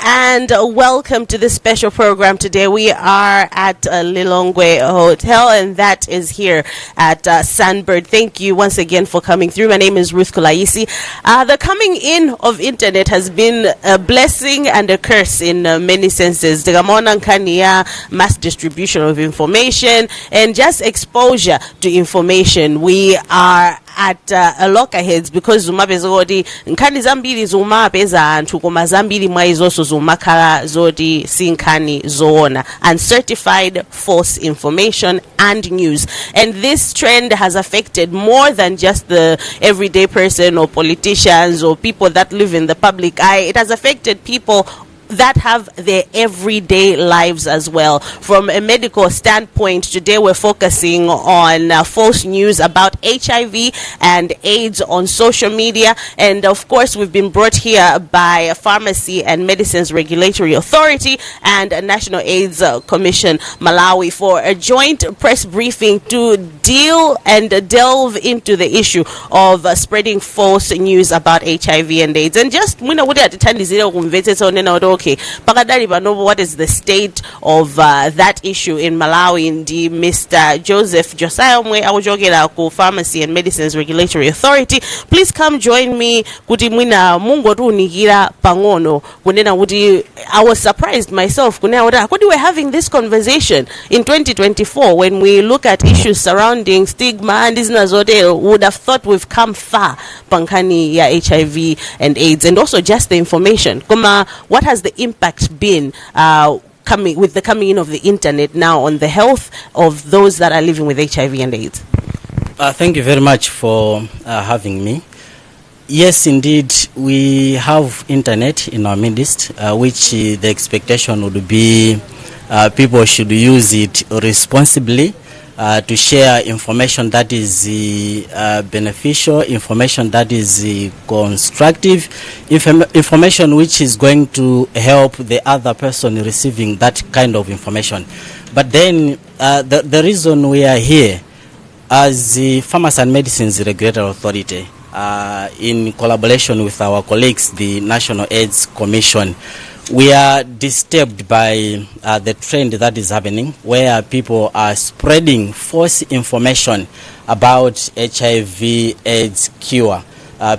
And welcome to this special program today. We are at Lilongwe Hotel, and that is here at Sunbird. Thank you once again for coming through. My name is Ruth Kulaisi. The coming in of internet has been a blessing and a curse in many senses. Tikamaona nkhani ya mass distribution of information and just exposure to information. We are at a loggerheads because zumapeza kuti nkhani zambiri zumapeza anthu, koma zambiri mwa izonso zumakhala zoti si nkhani zoona, uncertified false information and news. And this trend has affected more than just the everyday person or politicians or people that live in the public eye. It has affected people that have their everyday lives as well. From a medical standpoint, today we're focusing on false news about HIV and AIDS on social media. And of course, we've been brought here by Pharmacy and Medicines Regulatory Authority and National AIDS Commission Malawi for a joint press briefing to deal and delve into the issue of spreading false news about HIV and AIDS. And just mwina kuti atithandizire kumvetsetsa onena kuti, okay, pakadali panopo, what is the state of that issue in Malawi, ndi Mr. Joseph Josiah omwe akuchokera ku Pharmacy and Medicines Regulatory Authority. Please come join me kuti mwina mungotiunikira pang'ono kunena kuti I was surprised myself kunena kuti kodi we're having this conversation in 2024. When we look at issues surrounding stigma and zina zotero, would have thought we've come far pankhani ya HIV and AIDS and also just the information. Koma what has the impact been coming with the coming in of the internet now on the health of those that are living with HIV and AIDS? Thank you very much for having me. Yes, indeed, we have internet in our midst, which the expectation would be people should use it responsibly to share information that is beneficial, information that is constructive, information which is going to help the other person receiving that kind of information. But then the reason we are here as the Pharmacy and Medicines Regulatory Authority, in collaboration with our colleagues, the National AIDS Commission, we are disturbed by the trend that is happening where people are spreading false information about HIV AIDS cure.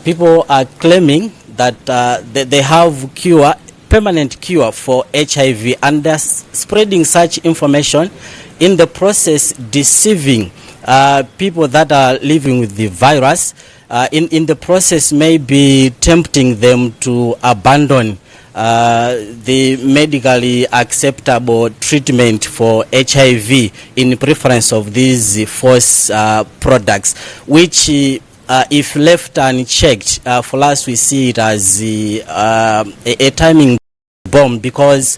People are claiming that they have cure, permanent cure for HIV, and they're spreading such information, in the process deceiving people that are living with the virus, in the process maybe tempting them to abandon the medically acceptable treatment for HIV in preference of these false products, which if left unchecked, for us we see it as a timing bomb, because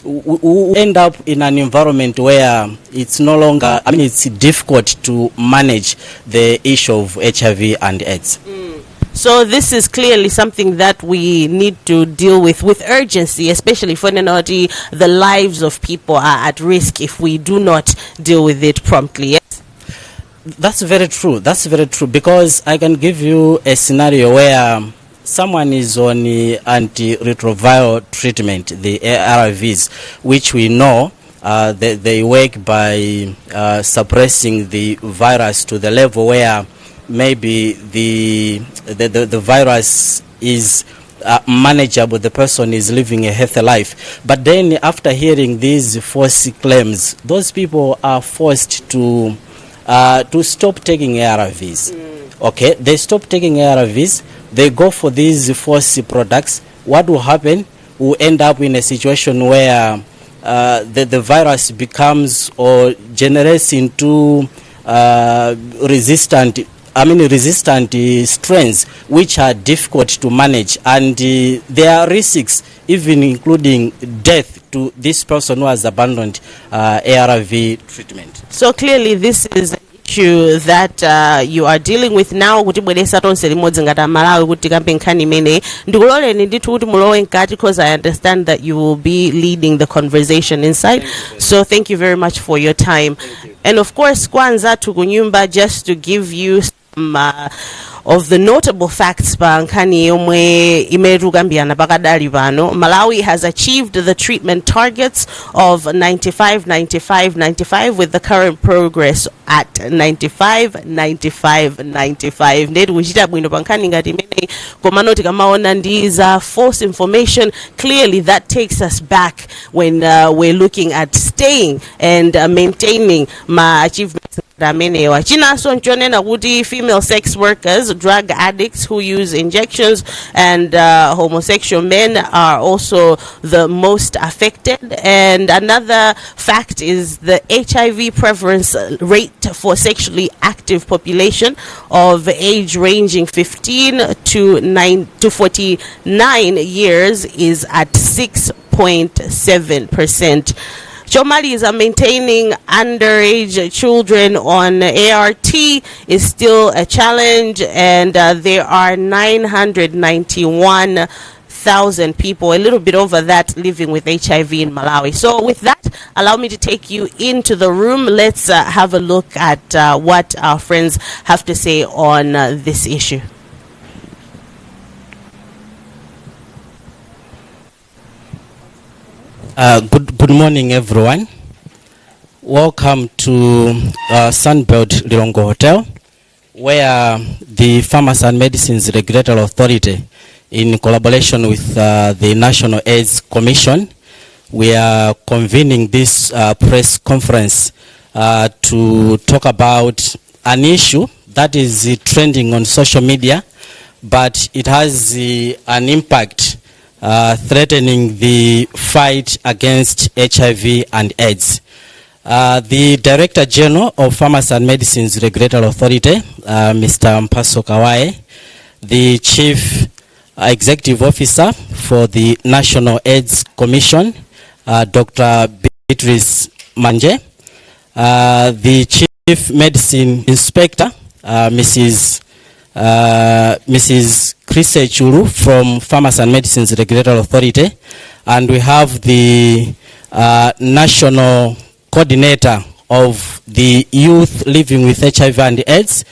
we end up in an environment where it's no longer, I mean, it's difficult to manage the issue of HIV and AIDS. So this is clearly something that we need to deal with urgency, especially for Nenodi. The lives of people are at risk if we do not deal with it promptly. Yes? That's very true. That's very true, because I can give you a scenario where someone is on antiretroviral treatment, the ARVs, which we know they work by suppressing the virus to the level where maybe the virus is manageable, the person is living a healthy life. But then after hearing these false claims, those people are forced to stop taking ARVs. Okay, they stop taking ARVs, they go for these false products. What will happen? We'll end up in a situation where the virus becomes or generates into resistant, I mean, resistant strains, which are difficult to manage, and there are risks, even including death, to this person who has abandoned ARV treatment. So clearly this is an issue that you are dealing with now. Kutibweretsa tonse limodzi ngati Amalawi kuti tikambe nkhani imeneyi, ndikuloleni ndithu kuti mulowe mkati, because I understand that you will be leading the conversation inside. So thank you very much for your time. And of course, kwa anzathu kunyumba, just to give you Of the notable facts pa nkhani yomwe imene tikukambirana pakadali pano, Malawi has achieved the treatment targets of 95 95 95, with the current progress at 95 95 95. Ndeti kuchita bwino pa nkhani ngati imeneyi, komano tikamaona ndi za false information, clearly that takes us back when we're looking at staying and maintaining ma achievements amenewa. Chinanso nchonena kuti female sex workers, drug addicts who use injections and homosexual men are also the most affected. And another fact is the HIV prevalence rate for sexually active population of age ranging 15 to 9 to 49 years is at 6.7%. Chomaliza, maintaining underage children on ART is still a challenge, and there are 991,000 people, a little bit over that, living with HIV in Malawi. So, with that, allow me to take you into the room. Let's have a look at what our friends have to say on this issue. Good morning, everyone. Welcome to Sunbird Lilongwe Hotel, where the Pharmacy and Medicines Regulatory Authority, in collaboration with the National AIDS Commission, we are convening this press conference to talk about an issue that is trending on social media, but it has an impact threatening the fight against HIV and AIDS. The Director General of Pharmacy and Medicines Regulatory Authority, Mr. Mpaso Kawaye, the Chief Executive Officer for the National AIDS Commission, Dr. Beatrice Manje, the Chief Medicine Inspector, Mrs. Chris Churu from Pharmacy and Medicines Regulatory Authority, and we have the National Coordinator of the Youth Living with HIV and AIDS,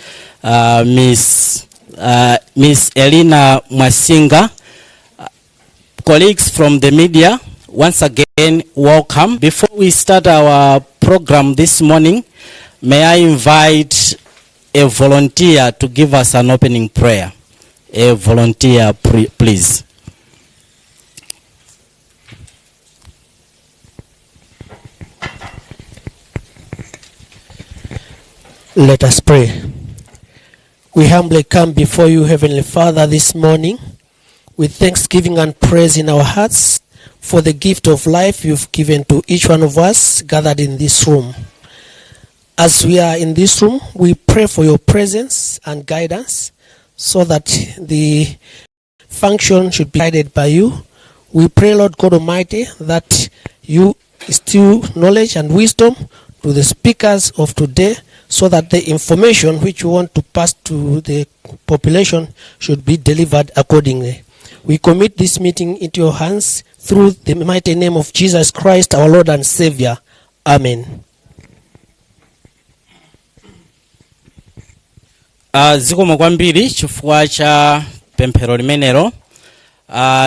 Miss Elina Mwasinga. Colleagues from the media, once again, welcome. Before we start our program this morning, may I invite a volunteer to give us an opening prayer? A volunteer, please. Let us pray. We humbly come before you, Heavenly Father, this morning with thanksgiving and praise in our hearts for the gift of life you've given to each one of us gathered in this room. As we are in this room, we pray for your presence and guidance so that the function should be guided by you. We pray, Lord God Almighty, that you instill knowledge and wisdom to the speakers of today so that the information which you want to pass to the population should be delivered accordingly. We commit this meeting into your hands through the mighty name of Jesus Christ, our Lord and Savior. Amen. Zikomo kwambiri chifukwa cha pemphero limenelo.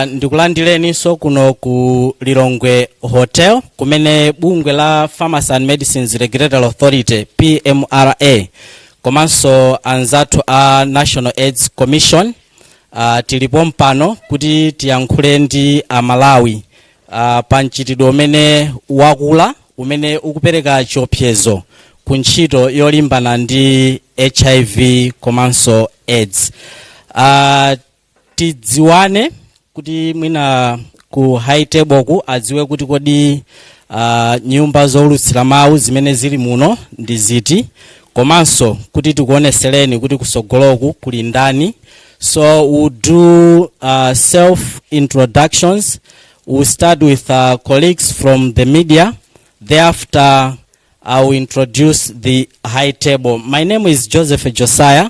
Ndikulandireninso kuno ku Lilongwe Hotel, kumene bungwe la Pharmacy and Medicines Regulatory Authority, PMRA, komanso anzathu a National AIDS Commission, tilipo mpano kuti tiyankhule ndi Amalawi pa mchitidwe umene wakula umene ukupereka chiopsezo ku ntchito yolimbana ndi HIV komanso AIDS. Tidziwane kuti mwina ku high table ku adziwe kuti kodi nyumba zowulutsira mawu zimene zili muno ndi ziti, komanso kuti tikuonesereni kuti kusogoloku kuli ndani. So we'll do self introductions. We'll start with colleagues from the media. Thereafter, I will introduce the high table. My name is Joseph Josiah,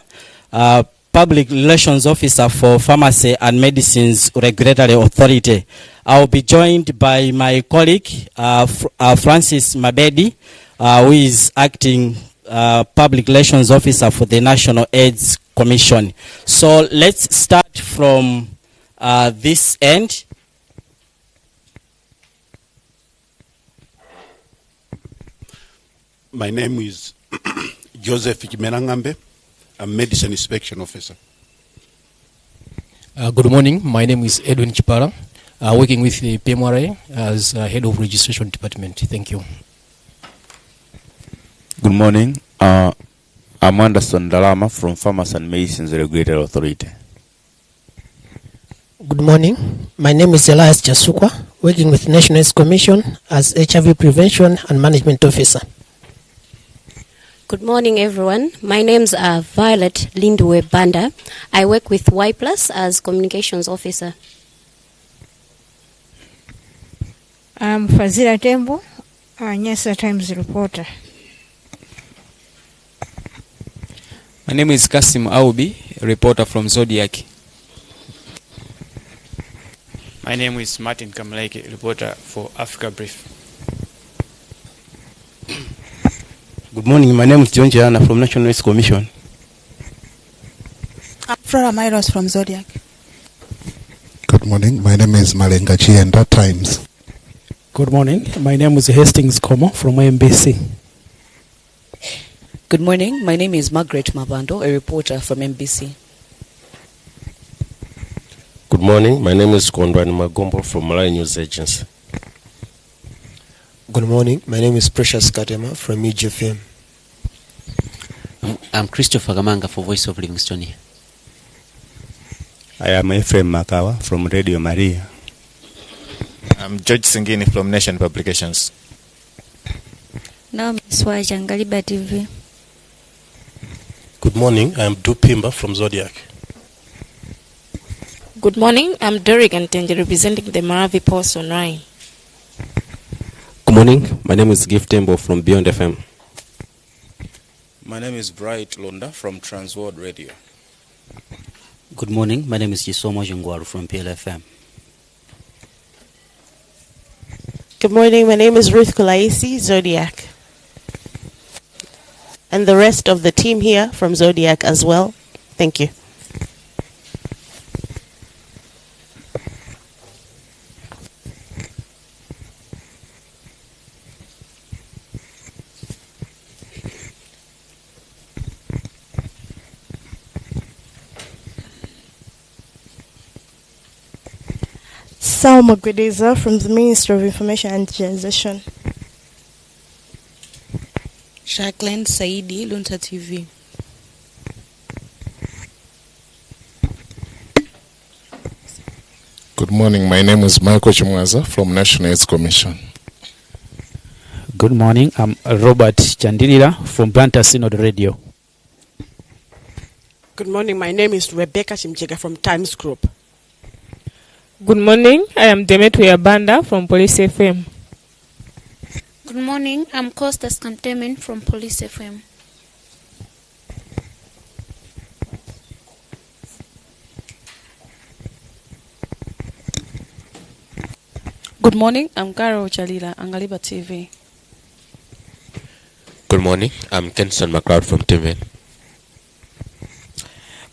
Public Relations Officer for Pharmacy and Medicines Regulatory Authority. I will be joined by my colleague, Francis Mabedi, who is acting Public Relations Officer for the National AIDS Commission. So let's start from this end. My name is Joseph Kimerang'ambe. I'm Medicine Inspection Officer. Good morning. My name is Edwin Chipara, working with the PMRA as Head of Registration Department. Thank you. Good morning. I'm Anderson Dalama from Pharmacy and Medicines Regulatory Authority. Good morning. My name is Elias Chasukwa, working with National AIDS Commission as HIV Prevention and Management Officer. Good morning, everyone. My name's Violet Lindwe Banda. I work with Y Plus as Communications Officer. I'm Fazila Tembo, a Nyasa Times reporter. My name is Kasim Aubi, a reporter from Zodiak. My name is Martin Kamleke, reporter for Africa Brief. Good morning, my name is John Jana from National AIDS Commission. I'm Flora Myros from Zodiak. Good morning, my name is Malenga Chienda, Times. Good morning, my name is Hastings Komo from MBC. Good morning, my name is Margaret Mabando, a reporter from MBC. Good morning, my name is Kondwani Magombo from Malawi News Agency. Good morning, my name is Precious Katema from EGFM. I'm Christopher Gamanga for Voice of Livingstone. I am Ephraim Makawa from Radio Maria. I'm George Singini from Nation Publications. Naomi Swaja, Ngaliba TV. Good morning, I am Dupimba from Zodiak. Good morning, I'm Derek Antenje representing the Maravi Post Online. Good morning, my name is Gift Tembo from Beyond FM. My name is Bright Londa from Transworld Radio. Good morning, my name is Chisomo Jungwaru from PLFM. Good morning, my name is Ruth Kulaisi, Zodiak. And the rest of the team here from Zodiak as well. Thank you. Salma Gwedeza from the Ministry of Information and Digitization. Jacqueline Saidi, Luntha TV. Good morning. My name is Michael Chimwaza from National AIDS Commission. Good morning. I'm Robert Chandilila from Blantyre Synod Radio. Good morning. My name is Rebecca Chimjega from Times Group. Good morning. I am Demetria Banda from Police FM. Good morning. I'm Costas Kantemen from Police FM. Good morning. I'm Carol Chalila, Angaliba TV. Good morning. I'm Kenson McLeod from TVN.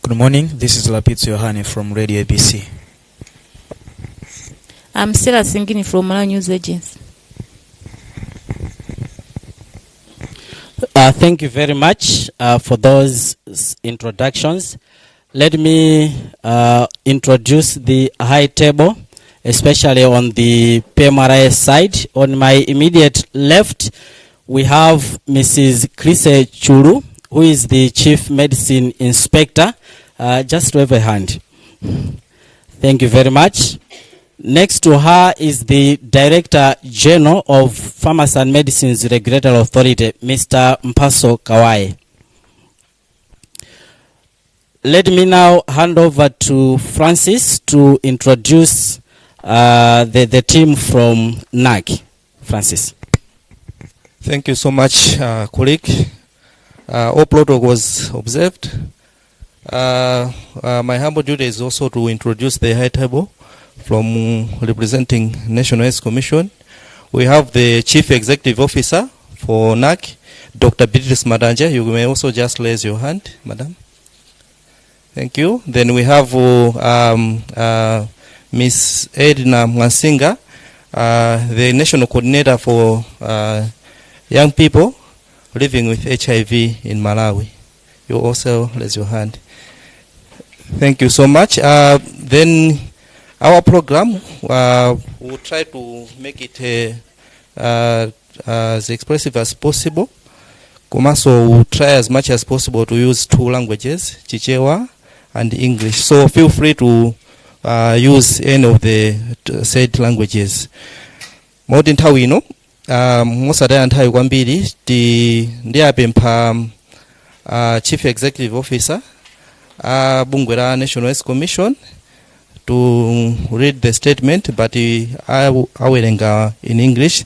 Good morning. This is Lapitsu Yohane from Radio ABC. I'm Stella Singini from Malawi News Agency. Thank you very much for those introductions. Let me introduce the high table, especially on the PMRA side. On my immediate left, we have Mrs. Chrise Chulu, who is the Chief Medicine Inspector. Just wave a hand. Thank you very much. Next to her is the Director General of Pharmacy and Medicines Regulatory Authority, Mr. Mpaso Kawaye. Let me now hand over to Francis to introduce the team from NAC. Francis. Thank you so much, colleague. All protocol was observed. My humble duty is also to introduce the high table from representing National AIDS Commission. We have the Chief Executive Officer for NAC, Dr. Beatrice Madanje. You may also just raise your hand, madam. Thank you. Then we have Ms. Edna Mwansinga, the National Coordinator for Young People Living with HIV in Malawi. You also raise your hand. Thank you so much. Then our program, we'll try to make it as expressive as possible. Komanso we'll try as much as possible to use two languages, Chichewa and English. So feel free to use any of the said languages. Moti nthawi ino mosataya nthawi kwambiri ti ndiyapempha Chief Executive Officer a bungwe la National AIDS Commission to read the statement, but awerenga in English.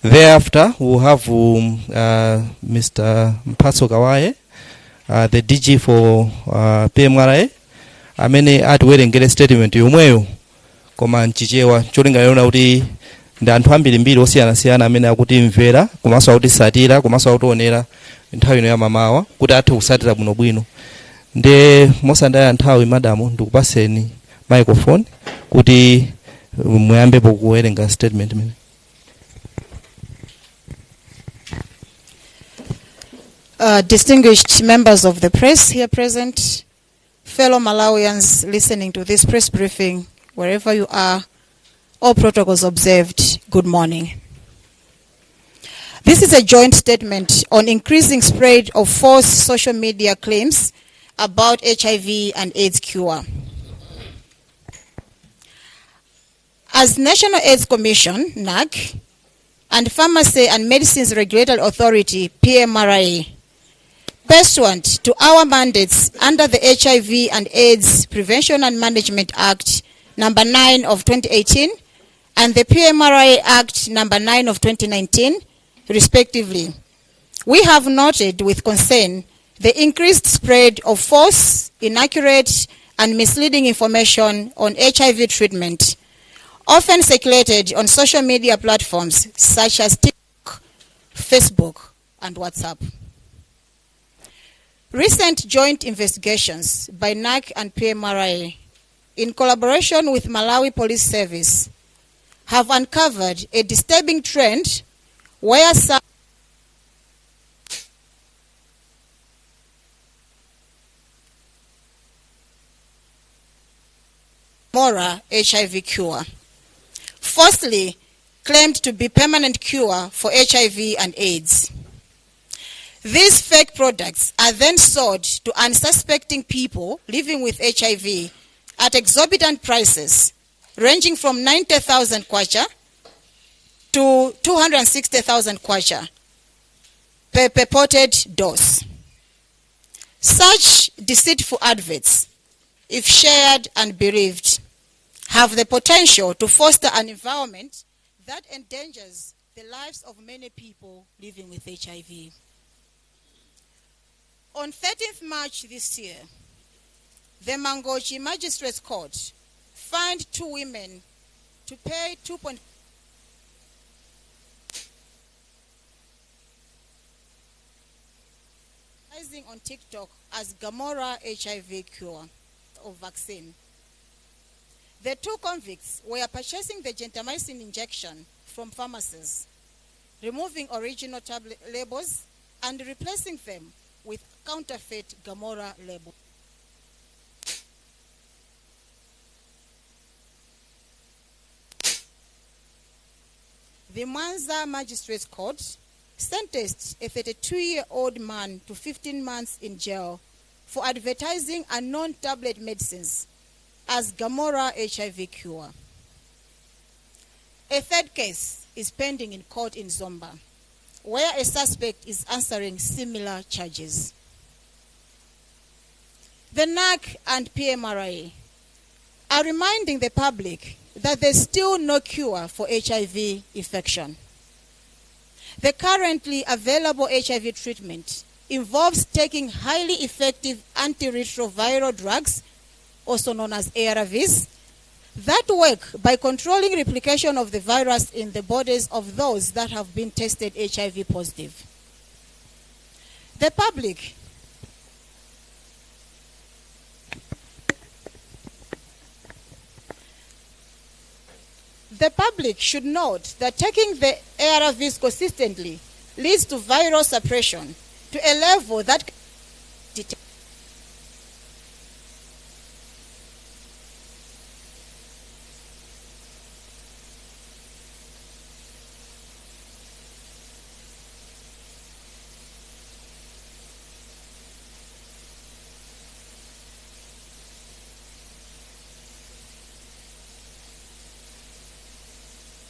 Thereafter we'll have Mr. Mphatso Kawaye, the DG for PMRA, amene atiwerengere statement yomweyo koma mchichewa, cholinga yona kuti ndi anthu ambirimbiri osiyanasiyana amene akutimvera komanso akutisatira komanso akutionera nthawi ino yamamawa kuti athe kusatira bwinobwino. Nde mosataya nthawi, madamu, ndikupaseni microphone kuti muyambepo kuwerenga statement imene. Distinguished members of the press here present, fellow Malawians listening to this press briefing, wherever you are, all protocols observed, good morning. This is a joint statement on increasing spread of false social media claims about HIV and AIDS cure. As National AIDS Commission, NAC, and Pharmacy and Medicines Regulatory Authority, PMRA, pursuant to our mandates under the HIV and AIDS Prevention and Management Act number 9 of 2018 and the PMRA Act number 9 of 2019, respectively, we have noted with concern the increased spread of false, inaccurate, and misleading information on HIV treatment, often circulated on social media platforms such as TikTok, Facebook, and WhatsApp. Recent joint investigations by NAC and PMRA, in collaboration with Malawi Police Service, have uncovered a disturbing trend where some Mora HIV cure, falsely claimed to be permanent cure for HIV and AIDS. These fake products are then sold to unsuspecting people living with HIV at exorbitant prices, ranging from 90,000 kwacha to 260,000 kwacha per purported dose. Such deceitful adverts, if shared and believed, have the potential to foster an environment that endangers the lives of many people living with HIV. On 13th March this year, the Mangochi Magistrates Court fined two women to pay 2. On TikTok as Gamora HIV cure or vaccine. The two convicts were purchasing the gentamicin injection from pharmacies, removing original tablet labels and replacing them with counterfeit Gamora labels. The Mwanza Magistrates Court sentenced a 32-year-old man to 15 months in jail for advertising unknown tablet medicines as Gamora HIV cure. A third case is pending in court in Zomba, where a suspect is answering similar charges. The NAC and PMRA are reminding the public that there's still no cure for HIV infection. The currently available HIV treatment involves taking highly effective antiretroviral drugs, also known as ARVs, that work by controlling replication of the virus in the bodies of those that have been tested HIV positive. The public should note that taking the ARVs consistently leads to viral suppression to a level that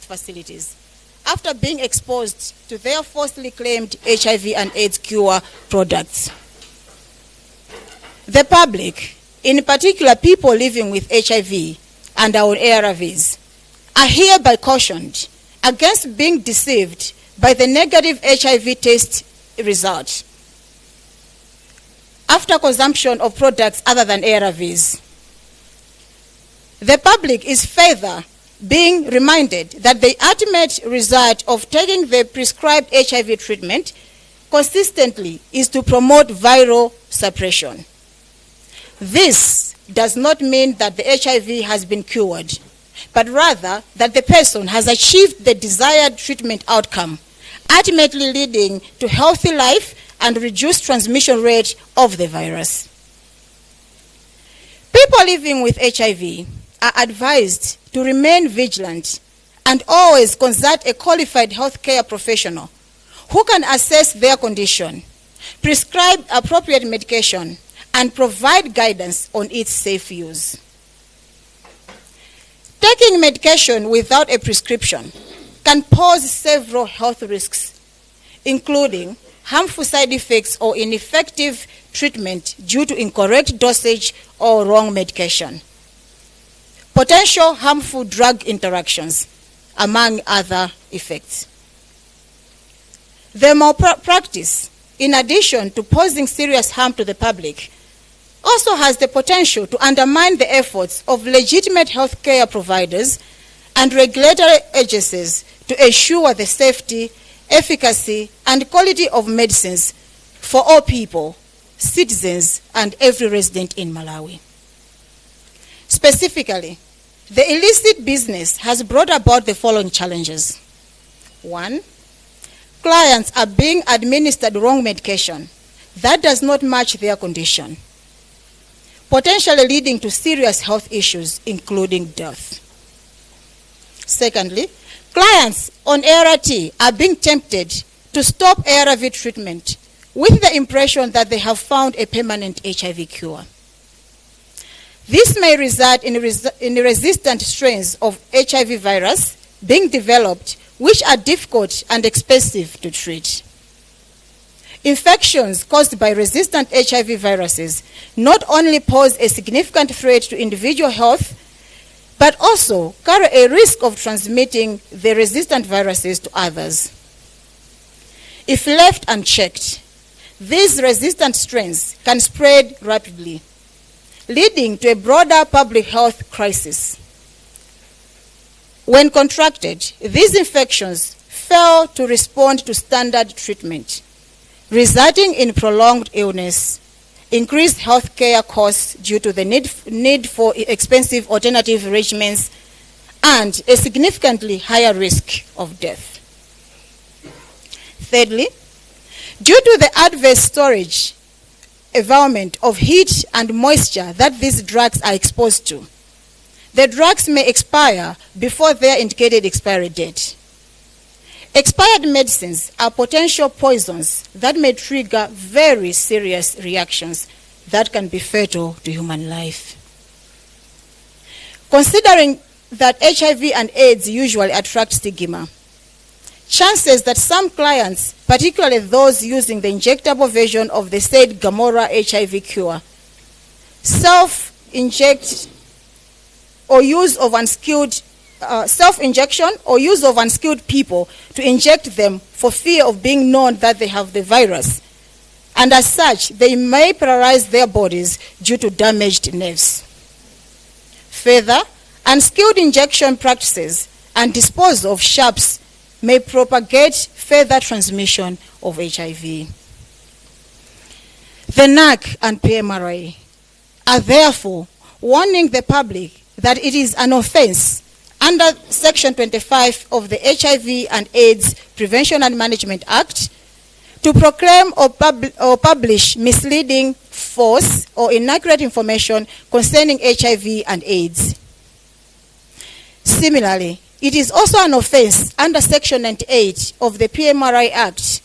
facilities after being exposed to their falsely claimed HIV and AIDS cure products. The public, in particular people living with HIV and our ARVs, are hereby cautioned against being deceived by the negative HIV test result after consumption of products other than ARVs. The public is further being reminded that the ultimate result of taking the prescribed HIV treatment consistently is to promote viral suppression. This does not mean that the HIV has been cured, but rather that the person has achieved the desired treatment outcome, ultimately leading to healthy life and reduced transmission rate of the virus. People living with HIV are advised to remain vigilant and always consult a qualified healthcare professional who can assess their condition, prescribe appropriate medication, and provide guidance on its safe use. Taking medication without a prescription can pose several health risks, including harmful side effects or ineffective treatment due to incorrect dosage or wrong medication, potential harmful drug interactions, among other effects. The malpractice, in addition to posing serious harm to the public, also has the potential to undermine the efforts of legitimate healthcare providers and regulatory agencies to ensure the safety, efficacy, and quality of medicines for all people, citizens, and every resident in Malawi. Specifically, the illicit business has brought about the following challenges. 1, clients are being administered wrong medication that does not match their condition, potentially leading to serious health issues, including death. Secondly, clients on ART are being tempted to stop ARV treatment with the impression that they have found a permanent HIV cure. This may result in resistant strains of HIV virus being developed, which are difficult and expensive to treat. Infections caused by resistant HIV viruses not only pose a significant threat to individual health, but also carry a risk of transmitting the resistant viruses to others. If left unchecked, these resistant strains can spread rapidly, leading to a broader public health crisis. When contracted, these infections fail to respond to standard treatment, resulting in prolonged illness, increased healthcare costs due to the need for expensive alternative regimens, and a significantly higher risk of death. Thirdly, due to the adverse storage environment of heat and moisture that these drugs are exposed to, the drugs may expire before their indicated expiry date. Expired medicines are potential poisons that may trigger very serious reactions that can be fatal to human life. Considering that HIV and AIDS usually attract stigma, chances that some clients, particularly those using the injectable version of the said Gamora HIV cure, self-inject or use of unskilled self-injection or use of unskilled people to inject them for fear of being known that they have the virus. And as such, they may paralyze their bodies due to damaged nerves. Further, unskilled injection practices and disposal of sharps may propagate further transmission of HIV. The NAC and PMRA are therefore warning the public that it is an offense under Section 25 of the HIV and AIDS Prevention and Management Act to proclaim or publish misleading, false, or inaccurate information concerning HIV and AIDS. Similarly, it is also an offense under Section 98 of the PMRA Act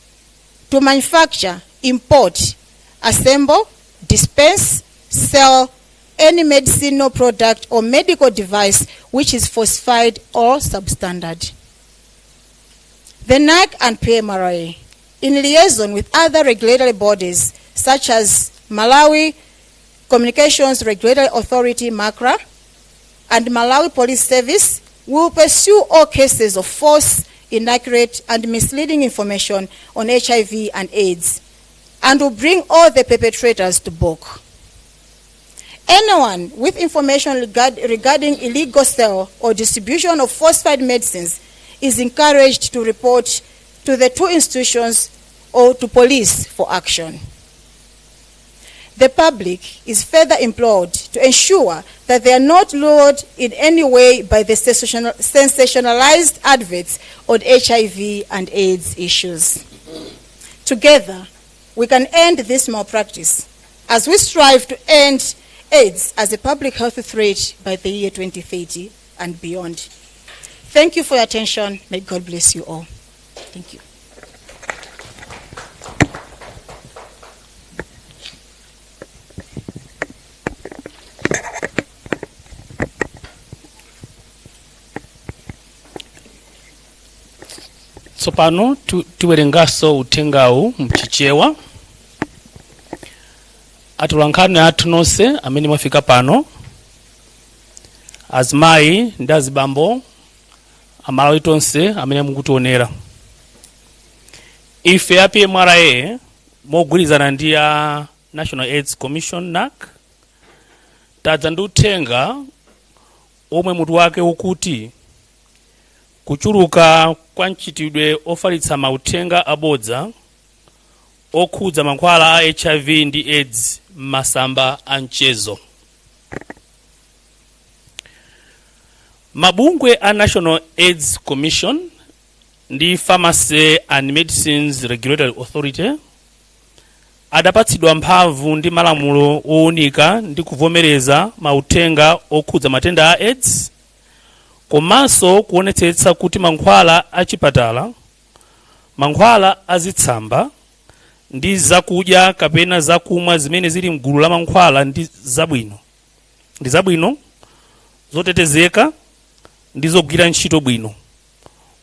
to manufacture, import, assemble, dispense, sell any medicinal product or medical device which is falsified or substandard. The NAC and PMRA, in liaison with other regulatory bodies such as Malawi Communications Regulatory Authority, MACRA, and Malawi Police Service, will pursue all cases of false, inaccurate, and misleading information on HIV and AIDS, and will bring all the perpetrators to book. Anyone with information regarding illegal sale or distribution of falsified medicines is encouraged to report to the two institutions or to police for action. The public is further implored to ensure that they are not lured in any way by the sensationalized adverts on HIV and AIDS issues. Together, we can end this malpractice as we strive to end AIDS as a public health threat by the year 2030 and beyond. Thank you for your attention. May God bless you all. Thank you. Tsopano tiwerenganso uthengawu mchichewa. Atolankhani athu nonse amene mwafika pano, azimayi ndi azibambo, Amalawi tonse amene mukutionera, ife a PMRA mogwirizana ndi a National AIDS Commission, NAC, tadza ndi uthenga omwe mutu wake ukuti kuchuluka kwa mchitidwe ofalitsa mauthenga abodza okhudza mankhwala a HIV ndi AIDS m'masamba a mchezo. Mabungwe a National AIDS Commission ndi Pharmacy and Medicines Regulatory Authority adapatsidwa mphamvu ndi malamulo owunika ndi kuvomereza mauthenga okhudza matenda a AIDS, komanso kuonetsetsa kuti mankhwala achipatala, mankhwala azitsamba ndi zakudya kapena zakumwa zimene zili mgulu la mankhwala ndi zabwino, zotetezeka ndi zogwira ntchito bwino,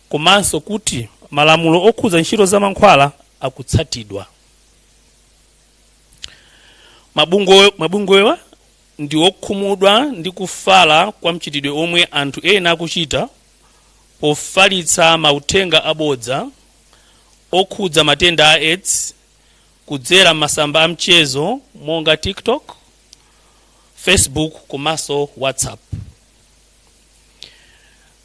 komanso kuti malamulo okhudza ntchito za mankhwala akutsatidwa. Mabungwewa ndi okhumudwa ndi kufala kwa mchitidwe omwe anthu ena akuchita pofalitsa mauthenga abodza okhudza matenda a AIDS kudzera m'masamba a mchezo monga TikTok, Facebook komanso WhatsApp.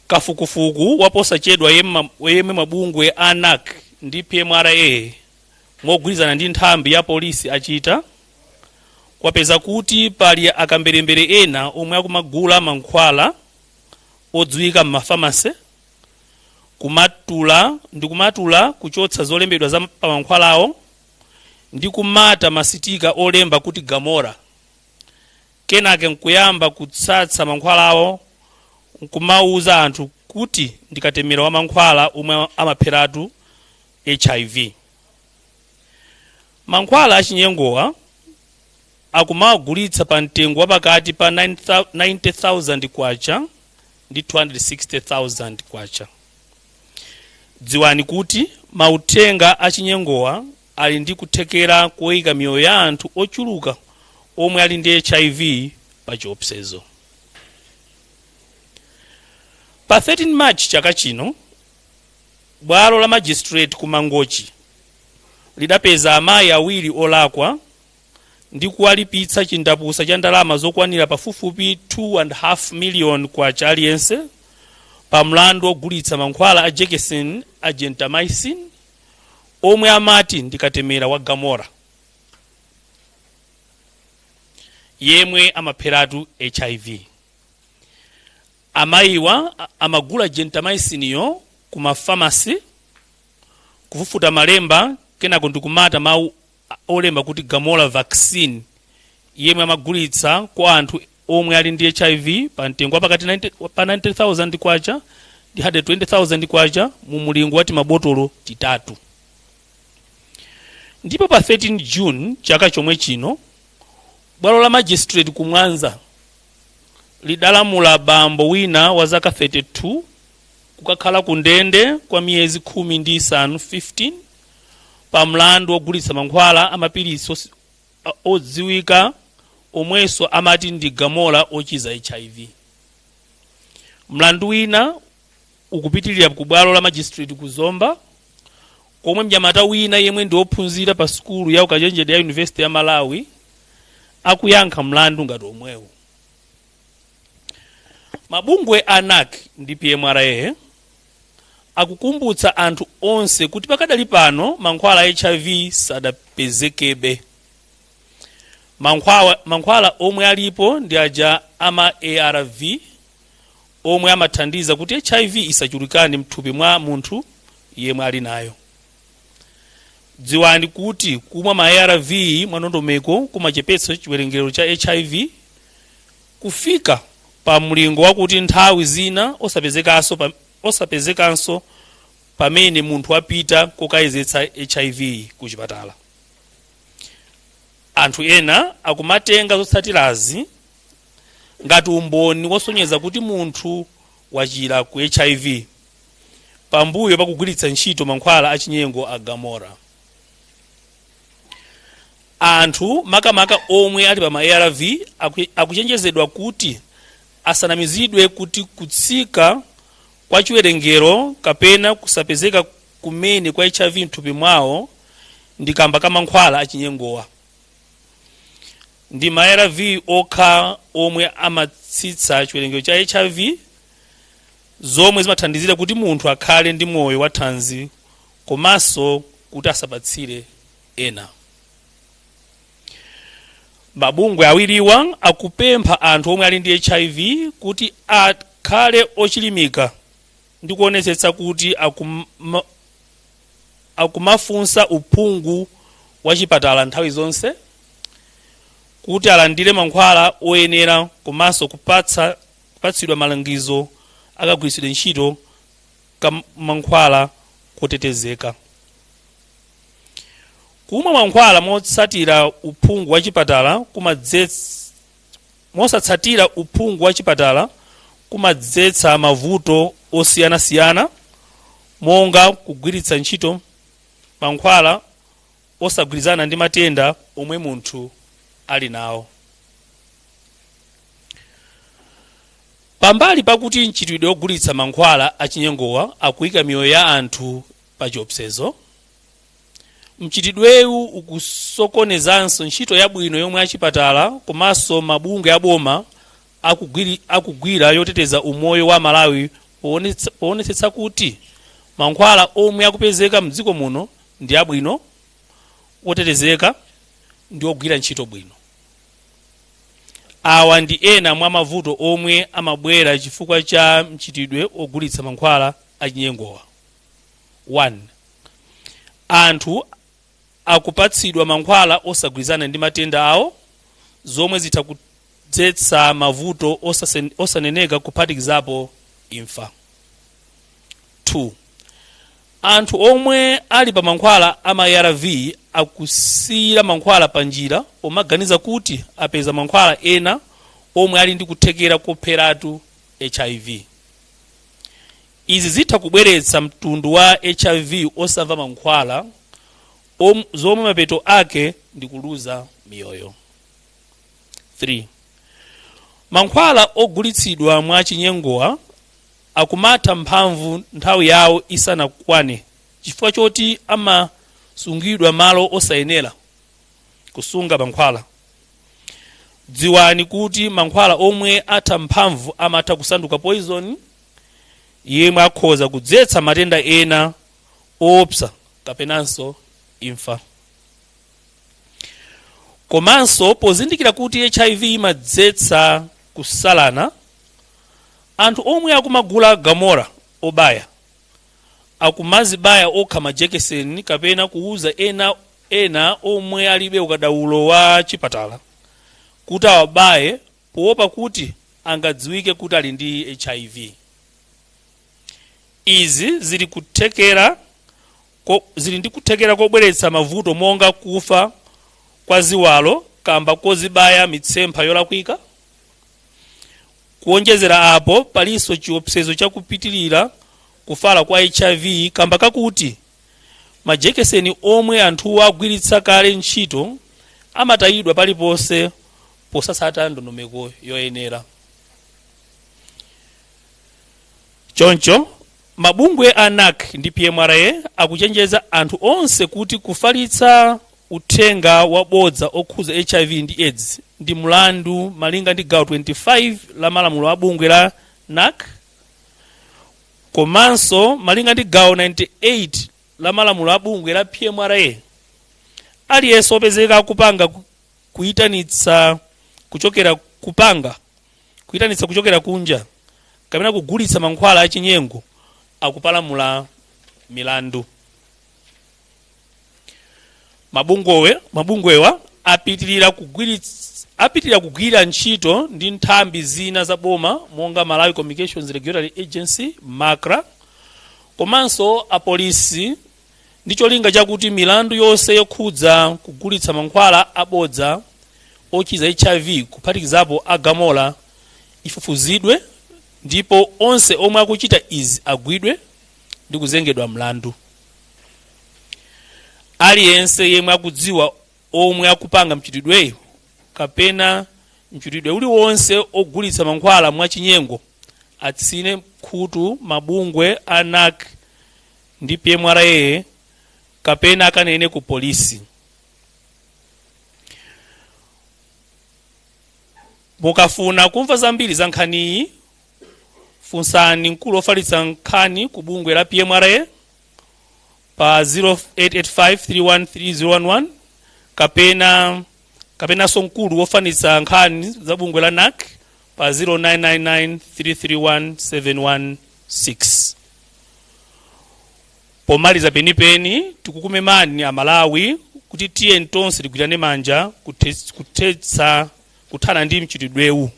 Kafukufuku waposachedwa yemwe mabungwe a NAC ndi PMRA mogwirizana ndi nthambi ya polisi achita kwapeza kuti pali akamberembere ena omwe akumagula mankhwala odziwika m'mafamasi, kumatula ndi kumatula kuchotsa zolembedwa za pamankhwalawo ndi kumata masitika olemba kuti Gamora, kenake nkuyamba kutsatsa mankhwalawo nkumauza anthu kuti ndikatemera wa mankhwala omwe amapheratu HIV. Mankhwala achinyengowa akumawagulitsa pa mtengo wapakati pa 90,000 kwacha ndi 260,000 kwacha. Dziwani kuti mauthenga achinyengowa ali ndi kuthekera koyika miyoyo ya anthu ochuluka omwe ali ndi HIV pa chiopsezo. Pa 13 March chaka chino, bwalo la magistrate ku Mangochi lidapeza amayi awiri olakwa ndi kuwalipitsa chindapusa cha ndalama zokwanira pafupifupi 2.5 million kwacha aliyense pa mlandu ogulitsa mankhwala a jekeseni a gentamicin omwe amati ndikatemera wa Gamora. Yemwe amapheratu HIV. Amayiwa amagula gentamicin ku mafamasi, kufufuta malemba, kenako ndikumata mawu olemba kuti Gamola vaccine, yemwe amagulitsa kwa anthu omwe ali ndi HIV pa mtengo wapakati 90 pa 90,000 kwacha ndi 120,000 kwacha mu mulingo wa timabotolo titatu. Ndipo pa 13 June chaka chomwe chino, bwalo la magistrate ku Mwanza lidalamula bambo wina wa zaka 32 kukakhala ku ndende kwa miyezi 15, 15, pa mlandu wogulitsa mankhwala amapilisi odziwika omwenso amati ndi Gamola ochiza HIV. Mlandu wina ukupitilira ku bwalo la magistrate ku Zomba, komwe mnyamata wina yemwe ndi wophunzira pa sukulu ya ukachenjede ya University ya Malawi akuyankha mlandu ngati omwewu. Mabungwe a NAC ndi PMRA akukumbutsa anthu onse kuti pakadali pano mankhwala a HIV sadapezekebe. Mankhwala omwe alipo ndi aja ama ARV, omwe amathandiza kuti HIV isachulukane mthupi mwa munthu yemwe ali nayo. Dziwani kuti kumwa ma ARV mwanondomeko kumachepetsa chiwerengero cha HIV kufika pa mlingo wakuti nthawi zina osapezekanso pamene munthu apita kokayezetsa HIV ku chipatala. Anthu ena akumatenga zotsatirazi ngati umboni wosonyeza kuti munthu wachira ku HIV pambuyo pakugwiritsa ntchito mankhwala achinyengo a Gamora. Anthu, makamaka omwe ali pa ma ARV, akuchenjezedwa kuti asanamizidwe kuti kutsika kwa chiwerengero kapena kusapezeka kumene kwa HIV mthupi mwawo ndi kamba ka mankhwala achinyengowa. Ndi ma ARV okha omwe amatsitsa chiwerengero cha HIV, zomwe zimathandizira kuti munthu akhale ndi moyo wathanzi komanso kuti asapatsire ena. Mabungwe awiriwa akupempha anthu omwe ali ndi HIV kuti akhale ochilimika ndi kuonetsetsa kuti akumafunsa uphungu wa chipatala nthawi zonse kuti alandire mankhwala oyenera komanso kupatsidwa malangizo akagwiritsidwe ntchito ka mankhwala kotetezeka. Kumwa mankhwala motsatira uphungu wa chipatala mosatsatira uphungu wa chipatala kumadzetsa mavuto osiyanasiyana, monga kugwiritsa ntchito mankhwala osagwirizana ndi matenda omwe munthu ali nawo. Pambali pakuti mchitidwe ogulitsa mankhwala achinyengowa akuyika miyoyo ya anthu pa chiopsezo, mchitidwewu ukusokonezanso ntchito yabwino yomwe achipatala komanso mabungwe aboma akugwira yoteteza umoyo wa Malawi, poonetsetsa kuti mankhwala omwe akupezeka mdziko muno ndi abwino, otetezeka ndi ogwira ntchito bwino. Awa ndi ena mwa mavuto omwe amabwera chifukwa cha mchitidwe ogulitsa mankhwala achinyengowa. 1, Anthu akupatsidwa mankhwala osagwirizana ndi matenda awo, zomwe zitha kudzetsa mavuto osaneneka kuphatikizapo imfa. 2, Anthu omwe ali pa mankhwala ama ARV akusiyira mankhwala pa njira pomaganiza kuti apeza mankhwala ena omwe ali ndi kuthekera kopheratu HIV. Izi zitha kubweretsa mtundu wa HIV osamva mankhwala, zomwe mapeto ake ndi kuluza miyoyo. 3, Mankhwala ogulitsidwa mwa chinyengowa akumatha mphamvu nthawi yawo isanakwane chifukwa choti amasungidwa malo osayenera kusunga mankhwala. Dziwani kuti mankhwala omwe atha mphamvu amatha kusanduka poison yemwe akhoza kudzetsa matenda ena oopsa kapenanso imfa. Komanso pozindikira kuti HIV imadzetsa kusalana, anthu omwe akumagula gamora obaya akumazibaya okha majekeseni kapena kuuza ena omwe alibe ukadaulo wa chipatala kuti awabaye poopa kuti angadziwike kuti ali ndi HIV. Izi zili ndi kuthekera kobweretsa mavuto monga kufa kwa ziwalo kamba kozibaya mitsempha yolakwika. Kuonjezera apo, palinso chiopsezo chakupitilira kufala kwa HIV kamba kakuti majekeseni omwe anthuwo agwiritsa kale ntchito amatayidwa paliponse posatsata ndondomeko yoyenera. Choncho mabungwe a NAC ndi PMRA akuchenjeza anthu onse kuti kufalitsa uthenga wabodza okhudza HIV ndi AIDS ndi mlandu malinga ndi gawo 25 la malamulo a bungwe la NAC, komanso malinga ndi gawo 98 la malamulo a bungwe la PMRA. Aliyense opezeka akupanga kuyitanitsa kuchokera kunja kapena kugulitsa mankhwala achinyengo akupalamula milandu. Mabungwewa apitilira kugwira ntchito ndi nthambi zina za boma monga Malawi Communications Regulatory Agency, MACRA, komanso apolisi ndi cholinga chakuti milandu yonse yokhudza kugulitsa mankhwala abodza ochiza HIV, kuphatikizapo agamola, ifufuzidwe ndipo onse omwe akuchita izi agwidwe ndi kuzengedwa mlandu. Aliyense yemwe akudziwa omwe akupanga mchitidweyo kapena mchitidwe uliwonse ogulitsa mankhwala mwachinyengo atsine khutu mabungwe a NAC ndi PMRA kapena akanene ku polisi. Mukafuna kumva zambiri za nkhaniyi, funsani mkulu ofalitsa nkhani ku bungwe la PMRA pa 0885313011 kapenanso mkulu wofalitsa nkhani za bungwe la NAC pa 0999331716. Pomaliza penipeni, tikukumemani Amalawi kuti tiye tonse tigwirane manja kuthetsa, kuthana ndi mchitidwewu,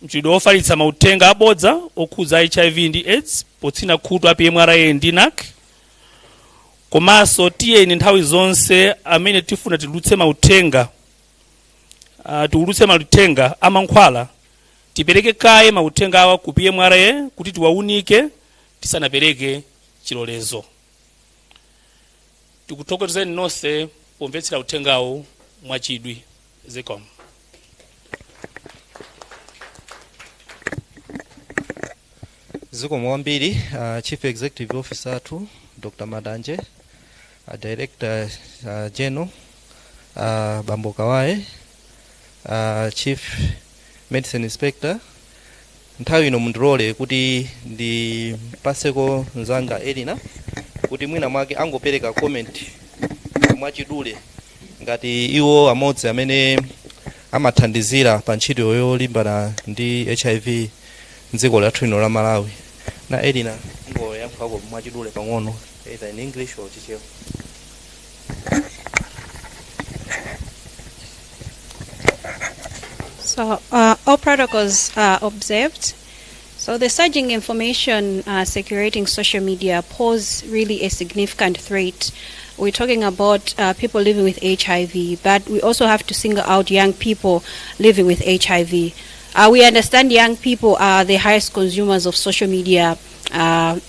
mchitidwe wofalitsa mauthenga abodza okhudza HIV ndi AIDS, potsina khutu a PMRA ndi NAC. Komanso tiyeni nthawi zonse amene tifuna tiulutse mauthenga amankhwala, tipereke kaye mauthenga awa ku PMRA kuti tiwaunike tisanapereke chilolezo. Tikuthokozeni nonse pomvetsera uthengawu mwachidwi. Zikomo. Zikomo kwambiri, Chief Executive Officer athu Dr. Madanje, Director General Bambo Kawaye, Chief Medicine Inspector. Nthawi ino mundilole kuti ndipaseko mzanga Elina kuti mwina mwake angopereka comment mwachidule ngati iwo amodzi amene amathandizira pa ntchito yolimbana ndi HIV mdziko lathu lino la Malawi. Na Elina, ngoyankhulako mwachidule pang'ono, either in English or Chichewa. So all protocols are observed. So the surging information circulating social media pose really a significant threat. We're talking about people living with HIV, but we also have to single out young people living with HIV. We understand young people are the highest consumers of social media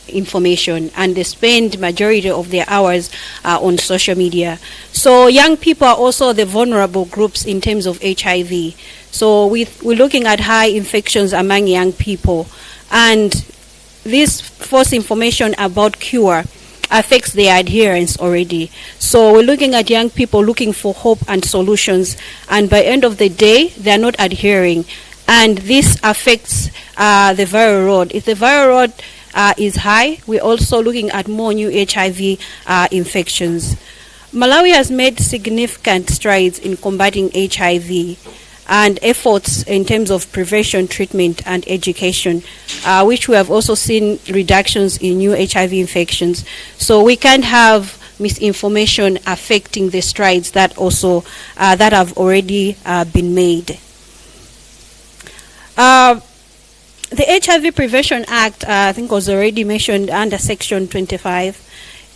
information, and they spend majority of their hours on social media. So young people are also the vulnerable groups in terms of HIV. So we're looking at high infections among young people, and this false information about cure affects their adherence already. So we're looking at young people looking for hope and solutions, and by end of the day, they are not adhering. And this affects the viral load. If the viral load is high, we're also looking at more new HIV infections. Malawi has made significant strides in combating HIV and efforts in terms of prevention, treatment, and education, which we have also seen reductions in new HIV infections. So we can't have misinformation affecting the strides that also that have already been made. The HIV Prevention Act, I think was already mentioned under Section 25,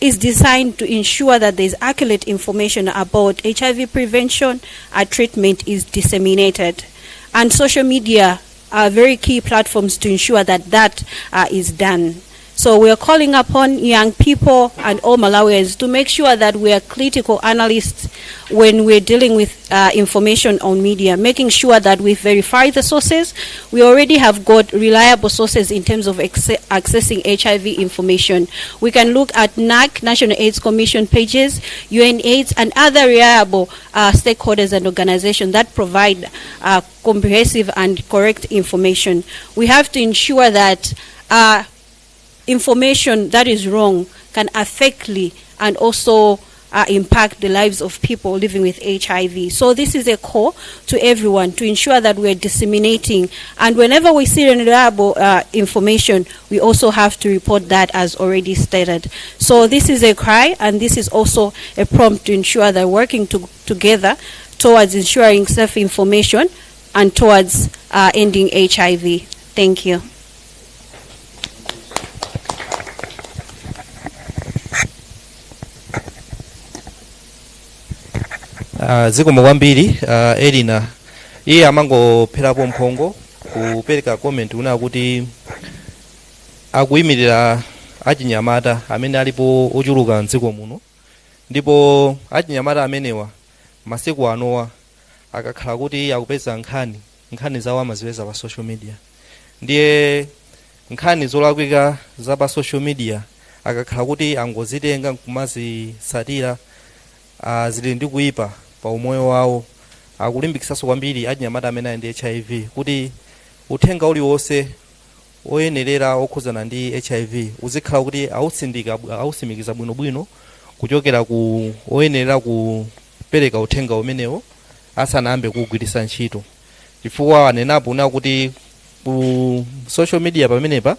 is designed to ensure that there is accurate information about HIV prevention and treatment is disseminated. And social media are very key platforms to ensure that that is done. So we are calling upon young people and all Malawians to make sure that we are critical analysts when we're dealing with information on media, making sure that we verify the sources. We already have got reliable sources in terms of accessing HIV information. We can look at NAC, National AIDS Commission pages, UNAIDS, and other reliable stakeholders and organizations that provide comprehensive and correct information. We have to ensure that information that is wrong can affectly and also impact the lives of people living with HIV. So this is a call to everyone to ensure that we are disseminating. And whenever we see unreliable information, we also have to report that as already stated. So this is a cry, and this is also a prompt to ensure that working together towards ensuring safe information and towards ending HIV. Thank you. Zikomo kwambiri Elina. Iye amangopherapo mphongo kupereka comment una kuti akuyimirira achinyamata amene alipo ochuluka mdziko muno, ndipo achinyamata amenewa masiku anowa akakhala kuti akupeza nkhani, nkhani zawo amazipeza pa social media. Ndiye nkhani zolakwika za pa social media akakhala kuti angozitenga nkumazitsatira, zili ndi kuyipa pa umoyo wawo. Akulimbikitsanso kwambiri achinyamata amene ali ndi HIV kuti uthenga uliwonse oyenerera okhuzana ndi HIV uzikhala kuti awutsindika, awusimikiza bwinobwino kuchokera ku oyenerera kupereka uthenga umenewo asanayambe kuwugwiritsa ntchito, chifukwa anenapo una kuti ku social media pamenepa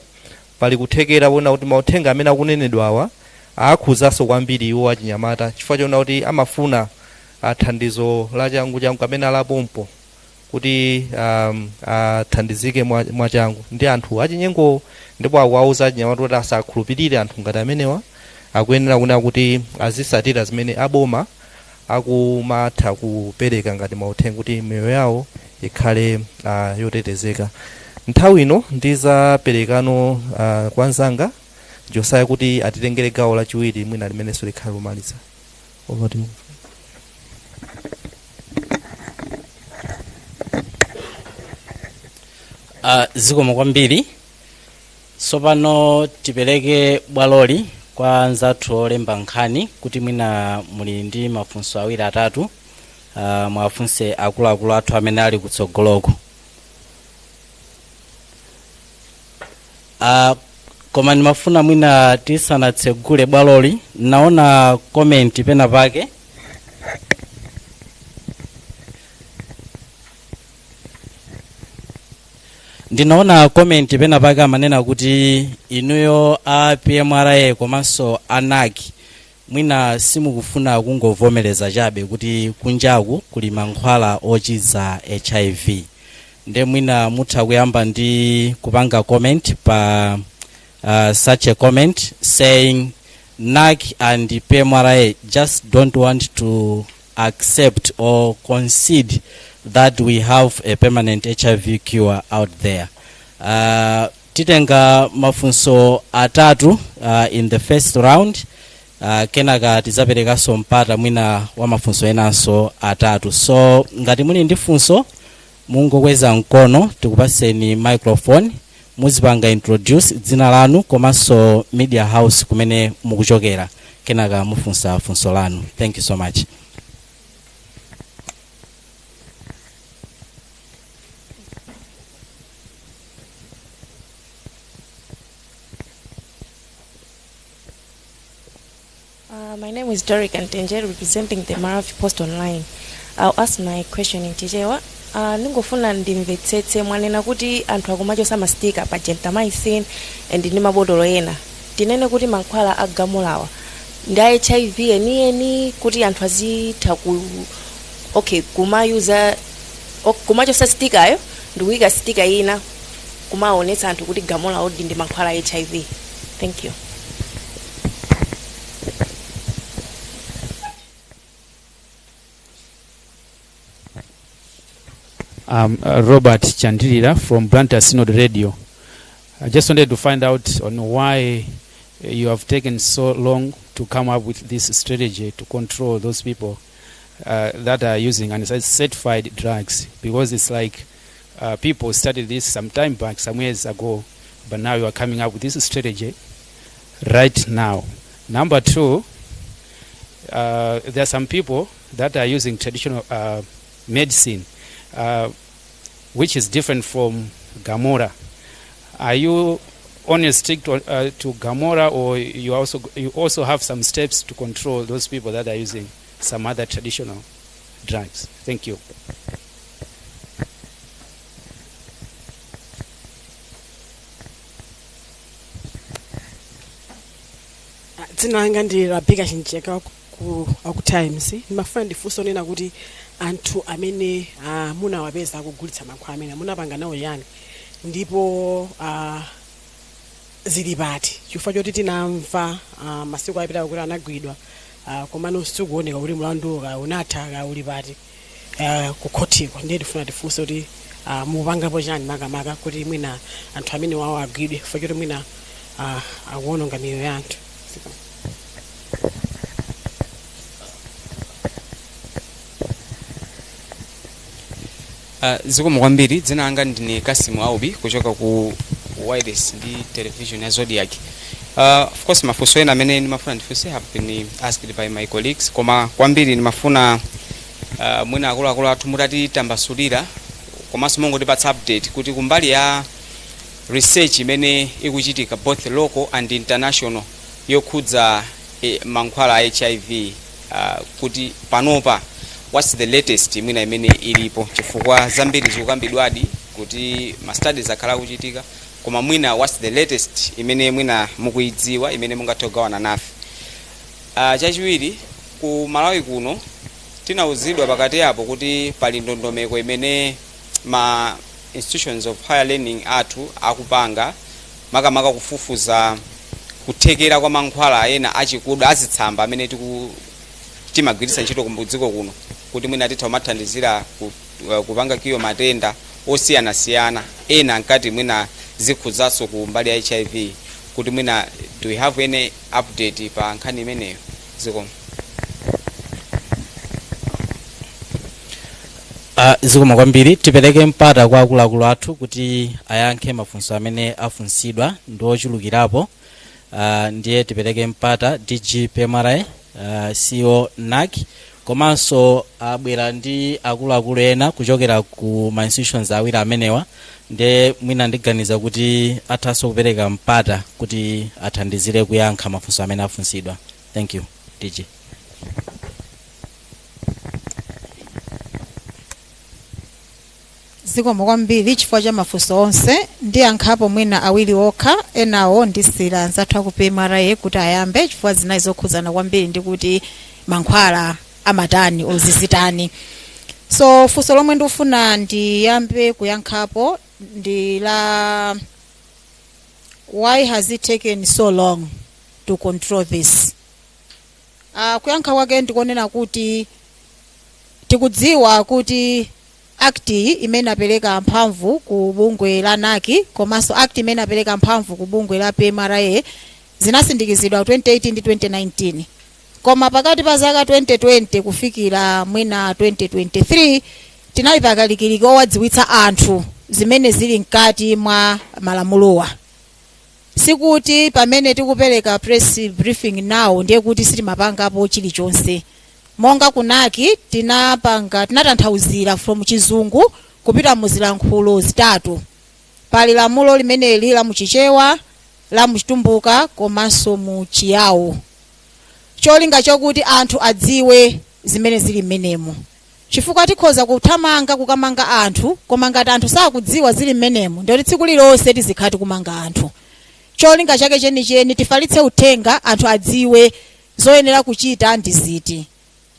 pali kuthekera kuona kuti mauthenga amene akunenedwa awa akhuzanso kwambiri iwo achinyamata, chifukwa choona kuti amafuna thandizo la changu changu kapena la pompo kuti athandizike mwachangu ndi anthu achinyengo. Ndipo akuwauza achinyamata kuti asakhulupirire anthu ngati amenewa, akuyenera kunena kuti azisatira zimene aboma akumatha kupereka ngati mauthenga kuti miyoyo yawo ikhale yotetezeka. Nthawi ino ndizaperekano kwa mzanga Josiah kuti atitengere gawo lachiwiri mwina limenenso likhale lomaliza. Over to you. Zikomo kwambiri. Tsopano tipereke bwaloli kwa anzathu olemba nkhani kuti mwina muli ndi mafunso awiri atatu, mwafunse akuluakulu athu amene ali kutsogoloko. Koma ndimafuna mwina tisanatsegule bwaloli, naona comment pena pake. Ndinaona comment pena pake amanena kuti inuyo a PMRA komanso a NAC mwina simukufuna kungovomereza chabe kuti kunjaku kuli mankhwala ochiza HIV, nde mwina mutha kuyamba ndi kupanga comment pa such a comment saying NAC and PMRA just don't want to accept or concede that we have a permanent HIV cure out there. Titenga mafunso atatu in the first round, kenaka tizaperekanso mpata mwina wa mafunso enanso atatu. So ngati muli ndi funso mungokweza mkono, tikupaseni microphone, muzipanga introduce dzina lanu komanso media house kumene mukuchokera, kenaka mufunsa funso lanu. Thank you so much. My name is Doric Antenje, representing the Maravi Post Online. I'll ask my question in Chichewa. Ndingofuna ndimvetsetse, mwanena kuti anthu akumachosa ma sticker pa gentamicin and ndi mabotolo ena. Tinene kuti mankhwala a Gamora wa ndi a HIV enieni, kuti anthu azitha ku, okay, kumayuza kumachosa sticker yo ndikuyika sticker ina kumaonetsa anthu kuti Gamora odi ndi mankhwala a HIV? Thank you. Robert Chandilira from Blantyre Synod Radio. I just wanted to find out on why you have taken so long to come up with this strategy to control those people that are using uncertified drugs, because it's like people started this some time back, some years ago, but now you are coming up with this strategy right now. Number two, there are some people that are using traditional medicine, which is different from Gamora. Are you only stick to Gamora, or you also have some steps to control those people that are using some other traditional drugs? Thank you. Dzina langa ndi Rabika Chincheka aku Times. Ndimafuna ndifunse onena kuti anthu amene munawapeza akugulitsa mankhwala amene, munapanga nawo chani, ndipo zili pati? Chifukwa choti tinamva masiku apitawo kuti anagwidwa, komano sikuoneka kuti mlandu ka unatha, ka uli pati kukhotiko. Ndiye tifuna tifunse kuti mupangapo chani makamaka kuti mwina anthu amene wawo agwidwe, chifukwa choti mwina akuononga miyoyo ya anthu. Zikomo. Zikomo kwambiri. Dzina langa ndine Kasimu Aubi kuchoka ku wireless ndi television ya Zodiac. Of course, mafunso ena amene ndimafuna ndifunse have been asked by my colleagues, koma kwambiri ndimafuna mwina akuluakulu athu mutatitambasulira komanso mungotipatsa update kuti kumbali ya research imene ikuchitika, both local and international, yokhudza mankhwala a HIV, kuti panopa what's the latest mwina imene ilipo? Chifukwa zambiri zikukambidwadi kuti ma studies akhala akuchitika, koma mwina what's the latest imene mwina mukuidziwa imene mungathe kugawana nafe? Chachiwiri, ku Malawi kuno tinauzidwa pakati apo kuti pali ndondomeko imene ma institutions of higher learning athu akupanga, makamaka kufufuza kuthekera kwa mankhwala ena achikuda azitsamba amene timagwiritsa ntchito ku dziko kuno, kuti mwina titha kumathandizira kupanga cure matenda osiyanasiyana ena, nkati mwina zikhuzanso ku mbali ya HIV, kuti mwina do we have any update pa nkhani imeneyo? Zikomo. Zikomo kwambiri. Tipereke mpata kwa akuluakulu athu kuti ayankhe mafunso amene afunsidwa ndi ochulukirapo. Ndiye tipereke mpata DG PMRA, CEO NAC, komanso abwera ndi akuluakulu ena kuchokera ku ma institutions awiri amenewa. Ndiye mwina ndiganiza kuti athanso kupereka mpata kuti athandizire kuyankha mafunso amene afunsidwa. Thank you, DG. Zikomo kwambiri chifukwa cha mafunso onse. Ndiyankhapo mwina awiri okha, enawo ndisiyira anzathu aku PMRA kuti ayambe, chifukwa zinayi zokhudzana kwambiri ndi kuti mankhwala amatani, ozizitani. So funso lomwe ndikufuna ndiyambe kuyankhapo ndi la "Why has it taken so long to control this?" Kuyankha kwake ndikonena kuti tikudziwa kuti Act imene apereka mphamvu ku bungwe la NAC komanso Act imene apereka mphamvu ku bungwe la PMRA zinasindikizidwa 2018 ndi 2019, koma pakati pa zaka 2020 kufikira mwina 2023 tinali pakalikiliki owadziwitsa anthu zimene zili mkati mwa malamulowa. Sikuti pamene tikupereka press briefing now ndiye kuti sitimapangapo chilichonse. Monga ku NAC tinapanga, tinatanthauzira from Chizungu kupita muzilankhulo zitatu. Pali lamulo limeneli la muChichewa, la muChitumbuka komanso mu Chiyawo. Cholinga chokuti anthu adziwe zimene zili mmenemo, chifukwa tikhoza kuthamanga kukamanga anthu, koma ngati anthu sakudziwa zili mmenemo, ndiyoti tsiku lilonse tizikhala tikumanga anthu. Cholinga chake chenicheni, tifalitse uthenga, anthu adziwe zoyenera kuchita ndi ziti.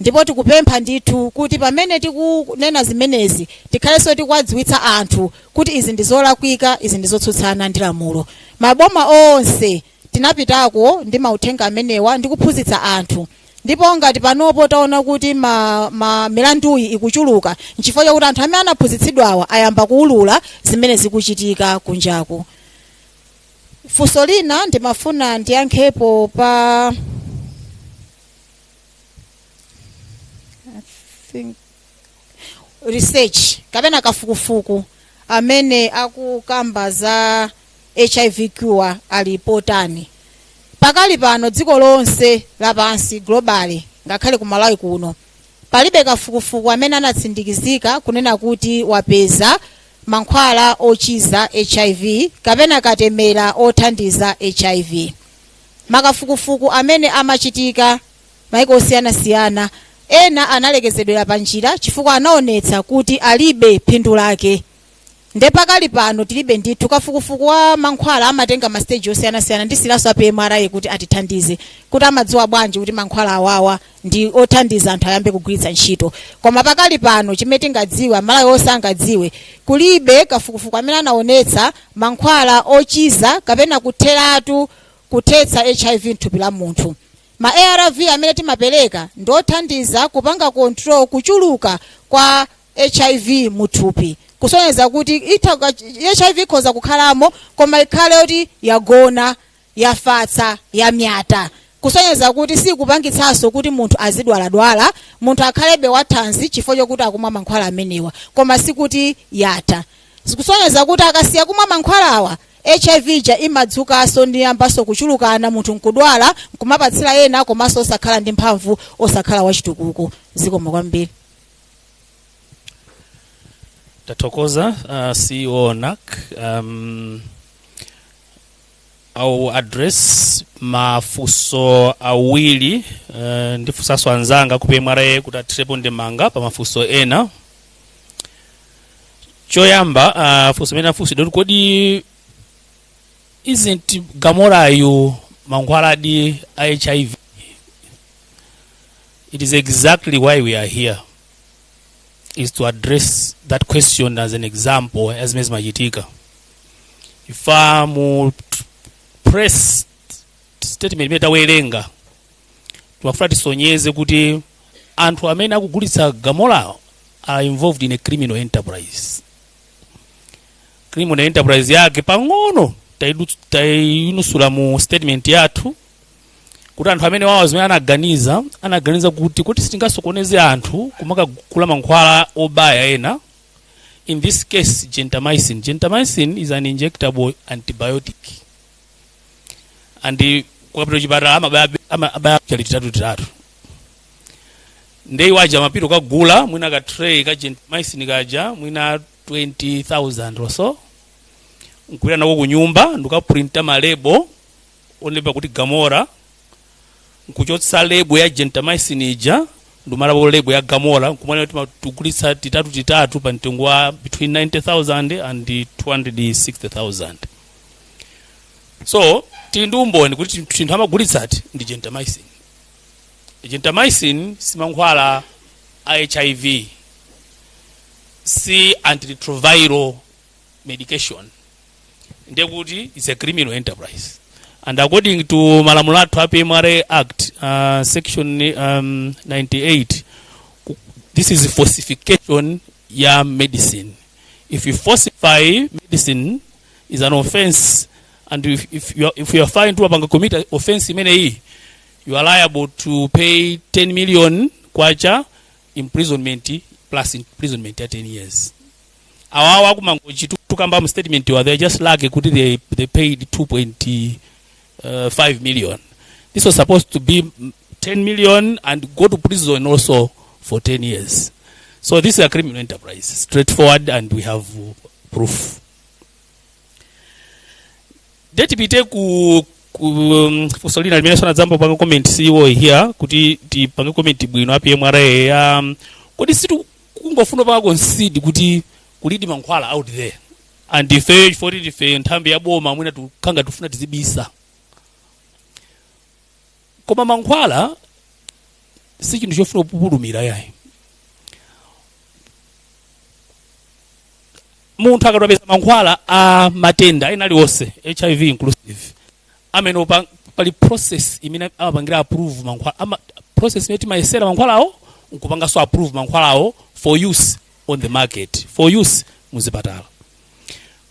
Ndipo tikupempha ndithu kuti pamene tikunena zimenezi, tikhalenso tikuwadziwitsa anthu kuti izi ndi zolakwika, izi ndi zotsutsana ndi lamulo. Maboma onse tinapitako ndi mauthenga amenewa ndi kuphunzitsa anthu. Ndipo ngati panopo taona kuti ma milanduyi ikuchuluka, nchifukwa chakuti anthu amene anaphunzitsidwawa ayamba kuwulula zimene zikuchitika kunjaku. Funso lina ndimafuna ndiyankhepo pa, I think, research kapena kafukufuku amene akukamba za HIV cure ali potani. Pakali pano, dziko lonse lapansi, globally, ngakhale ku Malawi kuno, palibe kafukufuku amene anatsindikizika kunena kuti wapeza mankhwala ochiza HIV kapena katemera othandiza HIV. Makafukufuku amene amachitika maiko osiyanasiyana, ena analekezedwera pa njira chifukwa anaonetsa kuti alibe phindu lake. Nde pakali pano tilibe ndithu. Kafukufuku wa mankhwala amatenga ma stage osiyanasiyana. Ndisilanso a PMRA kuti atithandize kuti amadziwa bwanji kuti mankhwala awawa ndi othandiza, anthu ayambe kugwiritsa ntchito. Koma pakali pano chimene tingadziwe, Amalawi onse angadziwe, kulibe kafukufuku amene anaonetsa mankhwala ochiza kapena kutheratu, kuthetsa HIV mthupi la munthu. Ma ARV amene timapereka ndi othandiza kupanga control kuchuluka kwa HIV muthupi, kusonyeza kuti HIV ikhoza kukhalamo, koma ikhale kuti yagona, yafatsa, yamyata, kusonyeza kuti sikupangitsanso kuti munthu azidwaladwala, munthu akhalebe wathanzi chifukwa chokuti akumwa mankhwala amenewa, koma sikuti yatha. Zikusonyeza kuti akasiya kumwa mankhwalawa, HIV ija imadzukanso ndiyambanso kuchulukana, munthu nkudwala, nkumapatsira ena, komanso osakhala ndi mphamvu, osakhala wachitukuko. Zikomo kwambiri. Tathokoza, CEO NAC. I'll address mafunso awiri, ndifunsanso anzanga ku PMRA kuti athirepo ndemanga pa mafunso ena. Choyamba, funso imene afunsidwa kuti kodi isn't Gamorayu mankhwaladi a HIV? It is exactly why we are here, is to address that question as an example as zimene zimachitika. Ifa mu press statement imene tawerenga, timafuna tisonyeze kuti anthu amene akugulitsa Gamorawo are involved in a criminal enterprise. Criminal enterprise yake pang'ono tayinusula mu statement yathu, kuti anthu amene wawo zimene anaganiza kuti sitingasokoneze anthu kumakagula mankhwala obaya ena, in this case gentamicin. Gentamicin is an injectable antibiotic, and kukapita chipatala amabaya chali titatu titatu. Nde iwo aja amapita kukagula mwina ka tray ka gentamicin kaja, mwina 20,000 or so, nkupita nako kunyumba ndikaprinta ma label olemba kuti Gamora, nkuchotsa label ya gentamicin ija, ndimalapo label ya Gamora, nkumana kuti tikugulitsa titatu titatu pa mtengo wa between 90,000 and 260,000. So tili ndi umboni kuti chinthu amagulitsati ndi gentamicin. Gentamicin si mankhwala a HIV, si antiretroviral medication. Ndekuti it's a criminal enterprise, and according to malamulo athu a PMRA Act, section 98, this is falsification ya medicine. If you falsify medicine, is an offense, and if you are fined to apanga commit offense imeneyi, you are liable to pay 10 million kwacha, imprisonment, plus imprisonment ya 10 years. Awawa akumangochi tukamba mu statement wa, they just lucky kuti they paid 2.5 million. This was supposed to be 10 million and go to prison also for 10 years. So this is a criminal enterprise, straightforward, and we have proof. Ndetipite ku Funso lina limene sanadzambo panga comment CEO here kuti tipange comment bwino a PMRA ya kodi sitikungofuna panga concede kuti kulidi mankhwala out there and ife chifukwa ndife nthambi ya boma, mwina tukhanga tifuna tizibisa, koma mankhwala si chinthu chofuna kupupulumira yayi. Munthu akatapeza mankhwala a matenda ena aliwonse, HIV inclusive, amene pali process imene amapangira approve mankhwala ama, process imene timayesera mankhwalawo nkupanganso approve mankhwalawo for use on the market, for use muzipatala.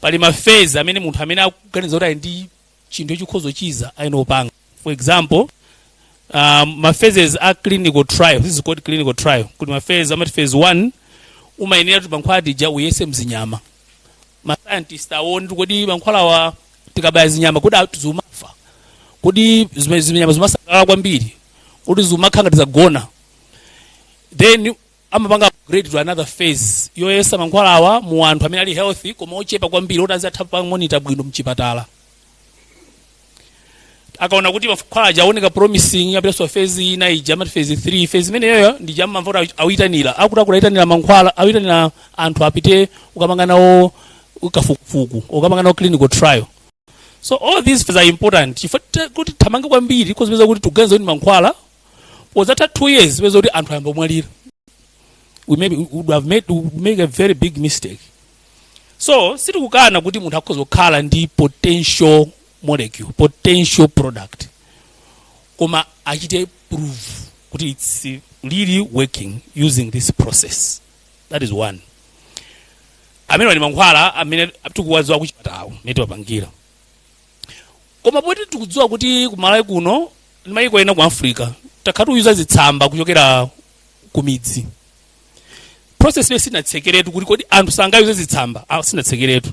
Pali ma phase amene munthu amene akuganiza kuti ali ndi chinthu chikhoza kuchiza ayenera kupanga. For example, ma phases a clinical trial. This is called clinical trial. Kuti ma phase amati phase 1, umayenera kuti mankhwala tija uyese mzinyama, ma scientist aone kuti kodi mankhwalawa tikabaya zinyama kodi zimafa, kodi zinyama zimasangalala kwambiri, kodi zimakhala ngati zagona. Then amapanga upgrade to another phase yoyesa mankhwalawa mu anthu amene ali healthy koma ochepa kwambiri oti azatha kupanga monitor bwino mchipatala. Akaona kuti mankhwala aja aoneka promising, apitanso phase ina ija amati phase 3. Phase imeneyoyo ndi jamamva kuti awitanira akuti akulayitanira mankhwala, awitanira anthu apite ukamanga nawo kafukufuku, ukamanga nawo clinical trial. So all these phases are important chifukwa kuti thamange kwambiri kozipeza kuti tikuganiza kuti mankhwala pozatha 2 years peza kuti anthu ayamba kumwalira, we maybe we would have made, we would make a very big mistake. So sitikukana kuti munthu akhoza kukhala ndi potential molecule, potential product, koma achite prove kuti it's really working using this process. That is one. Amene ali mankhwala amene tikuwadziwa kuchipatala amene tiwapangira, koma poti tikudziwa kuti kumalawi kuno ndi mayiko ena ku Africa takhala tikuyuza zitsamba kuchokera ku midzi, process imene sinatsekeretu kuti kodi anthu sangayuze zitsamba, sinatsekeretu.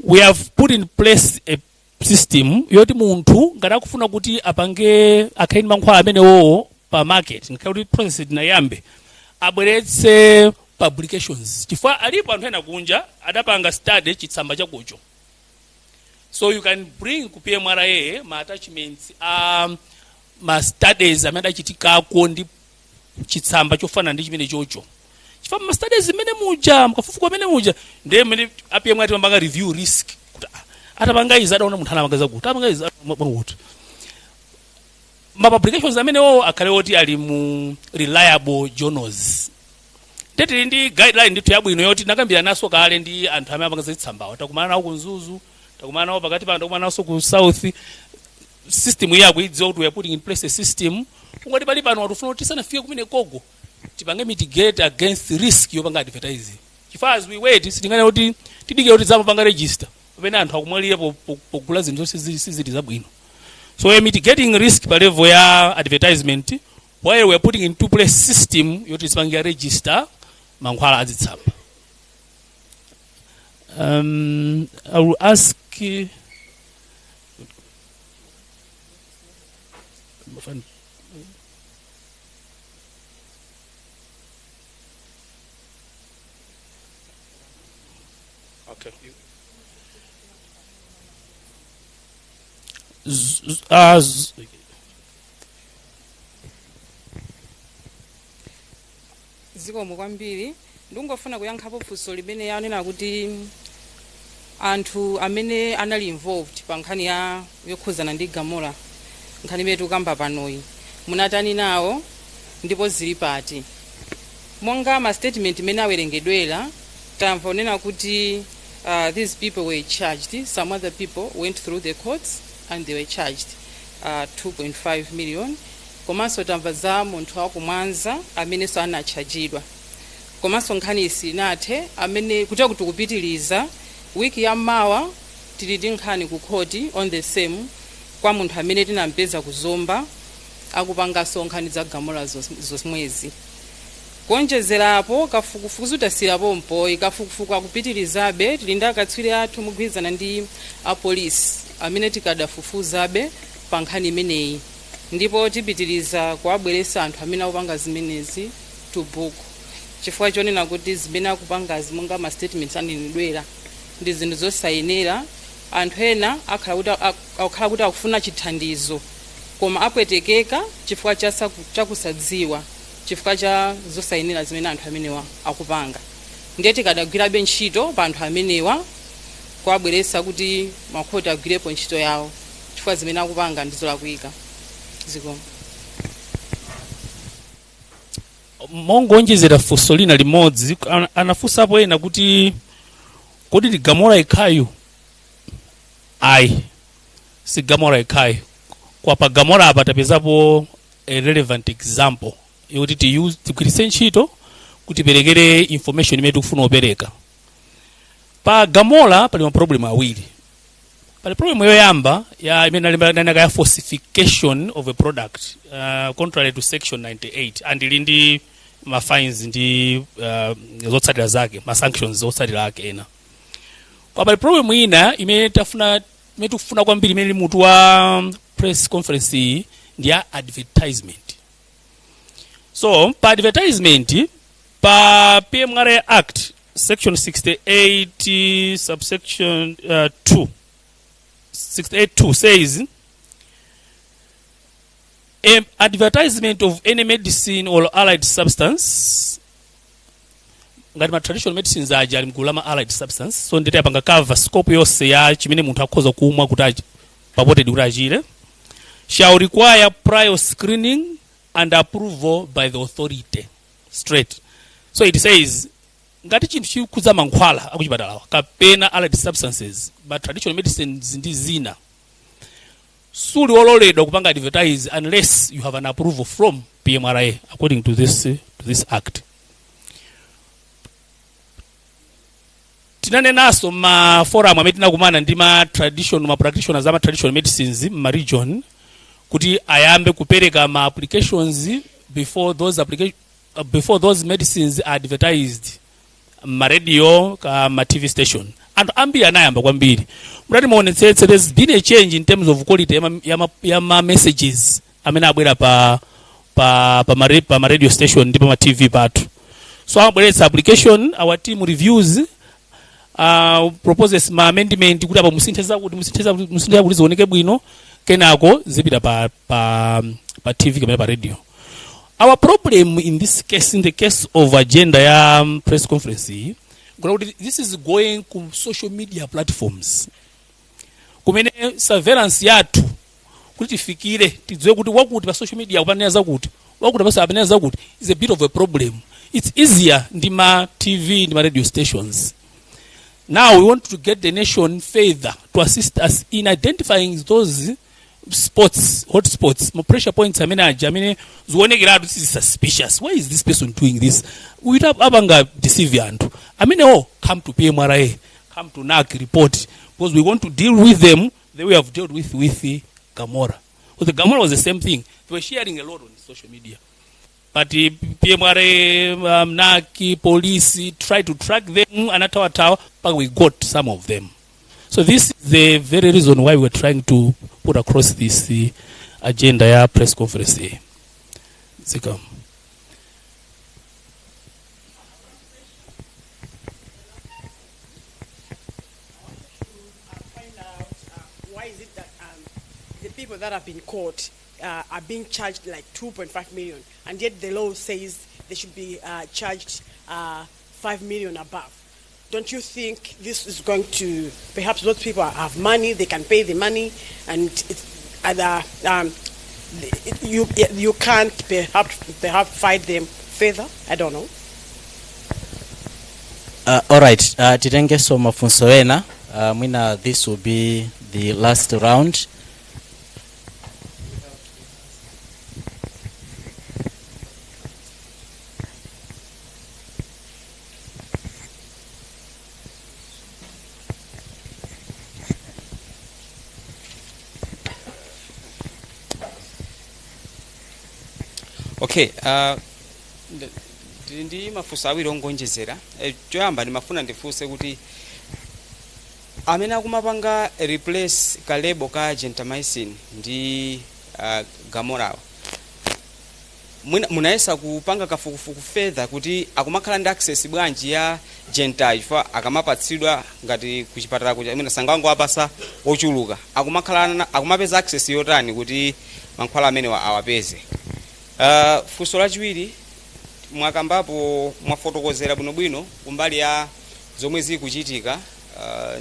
We have put in place a system yoti munthu ngati akufuna kuti apange akhale ndi mankhwala amenewowo pa market, ngakhale kuti process tinayambe, abweretse publications, chifukwa alipo anthu ena kunja adapanga study chitsamba chakucho. So you can bring ku PMRA ma attachments a ma studies amene adachitikako ndi chitsamba chofanana ndi chimene chocho, chifukwa ma studies imene muja mkafukufuku amene muja ndiye mmene a PMRA timapanga review risk kuti atapanga izi adaona munthu anapanga zakuti, atapanga izi adapanga kuti. Ma publications amenewo akhale oti ali mu reliable journals. Ndiye tili ndi guideline ndithu yabwino yoti nakambira naso kale ndi anthu amene amapanga zitsambawo. Takumana nawo ku Mzuzu, takumana nawo pakati pano, takumana nawonso ku South. System iyi akuidziwa kuti we are putting in place a system. Ungati pali pano watifuna kuti tisanafike kumene kogo tipange mitigate against risk yopanga advertising, chifukwa as we wait sitingane kuti tidikire kuti zamapanga register pamene anthu akumwalira pogula zinthu zonse sizili zabwino. So we are mitigating risk pa level ya advertisement while we are putting into place system yoti tizipangira register mankhwala azitsamba. I will ask Okay. Zikomo kwambiri. Ndingofuna kuyankhapo funso limene anena kuti anthu amene anali involved pa nkhani ya yokhuzana ndi Gamora, nkhani imene tikukamba panoyi, munatani nawo ndipo zili pati? Monga ma statement imene awerengedwera, tamva kunena kuti these people were charged, some other people went through the courts and they were charged 2.5 million. Komanso tamva za munthu wakumwanza amenenso anatchajidwa. Komanso nkhani sinathe, amene kuti kuti kupitiliza wiki ya mawa tili ndi nkhani ku khoti on the same, kwa munthu amene tinampeza kuzomba akupanganso nkhani za Gamora zomwezi. Kuonjezerapo, kafukufuku sutasirapo mpoyi, kafukufuku akupitirizabe. Tili ndi akatswiri athu mugwirizana ndi apolisi amene tikadafufuzabe pa nkhani imeneyi, ndipo tipitiriza kuwabweretsa anthu amene akupanga zimenezi to book, chifukwa chonena kuti zimene akupangazi, monga ma statements anenedwera, ndi zinthu zosayenera. Anthu ena akhala kuti akufuna chithandizo koma apwetekeka chifukwa cha chakusadziwa, chifukwa cha zosayenera zimene anthu amenewa akupanga. Ndiye tikadagwirabe ntchito pa anthu amenewa kuwabweretsa kuti makhoti agwirepo ntchito yawo, chifukwa zimene akupanga ndizolakwika. Zikomo. Mongonjezera funso lina limodzi, anafunsapo ena kuti kodi ndi Gamora yekhayu? Ayi, si Gamora yekhayu. Kwa pa Gamora apa tapezapo a relevant example yoti tigwiritse ntchito kuti tiperekere information imene tikufuna kupereka. Pa Gamora pali ma problem awiri. Pali problem yoyamba ya imene nalinaka ya falsification of a product contrary to section 98, and ili ndi ma fines ndi zotsatira zake, ma sanctions zotsatira ake ena. Kwa pali problem ina imene tafuna, imene tikufuna kwambiri, imene ili mutu wa press conference iyi, ndi ya advertisement. So pa advertisement, pa PMRA Act section 68 subsection 2, 68.2 says a advertisement of any medicine or allied substance, ngati ma traditional medicines aja ali mgulu la ma allied substance, so nditi apanga cover scope yonse ya chimene munthu akhoza kumwa kuti purported kuti achire, shall require prior screening and approval by the authority straight. So it says ngati chinthu chikukhudza mankhwala akuchipatalawa kapena allied substances, ma traditional medicines ndi zina, suli ololedwa kupanga advertise unless you have an approval from PMRA according to this act. Tinanenanso ma forum amene tinakumana ndi ma traditional, ma practitioners ama traditional medicines ma region, kuti ayambe kupereka ma applications before those medicines are advertised ma radio ka ma TV station. Anthu ambiri anayamba kwambiri. Mutati muonetsetse, there's been a change in terms of quality ya ma messages amene abwera pa ma radio station ndi pa ma TV pathu. So amabweretsa application, our team reviews, proposes ma amendment kuti apa musinthe zakuti, musinthe zakuti, musinthe zakuti zioneke bwino, kenako zipita pa TV kapena pa radio. Our problem in this case, in the case of agenda ya press conference iyi, nkuna kuti this is going ku social media platforms kumene surveillance yathu kuti tifikire tidziwe kuti wakuti pa social media akupanena zakuti, wakuti pasa apanena zakuti, is a bit of a problem. It's easier ndi ma TV ndi ma radio stations. Now we want to get the nation further to assist us in identifying those spots, hot spots, ma pressure points amene aja amene zikuonekeratu this is suspicious. Why is this person doing this? Uyita apanga deceive anthu amenewo. Come to PMRA, come to NAC, report, because we want to deal with them the way we have dealt with the Gamora, because the Gamora was the same thing. They were sharing a lot on social media, but PMRA, NAC, police tried to track them, anathawathawa, but we got some of them. So this is the very reason why we're trying to put across this agenda ya press conference here. Zikomo. Find out why is it that the people that have been caught are being charged like 2.5 million, and yet the law says they should be charged 5 million above. Don't you think this is going to, perhaps those people have money, they can pay the money, and it's either, you can't perhaps fight them further? I don't know. All right, titengenso mafunso ena. Mwina this will be the last round. Okay, ndili ndi mafunso awiri ongonjezera. Choyamba ndimafuna ndifunse kuti amene akumapanga replace ka label ka gentamicin ndi Gamorawa, Mwina munayesa kupanga kafukufuku further kuti akumakhala ndi access bwanji ya genta, chifukwa akamapatsidwa ngati kuchipatala kuja mwina sangangowapasa ochuluka, akumakhala akumapeza access yotani kuti mankhwala amenewa awapeze? Funso lachiwiri, mwakambapo, mwafotokozera bwinobwino kumbali ya zomwe zikuchitika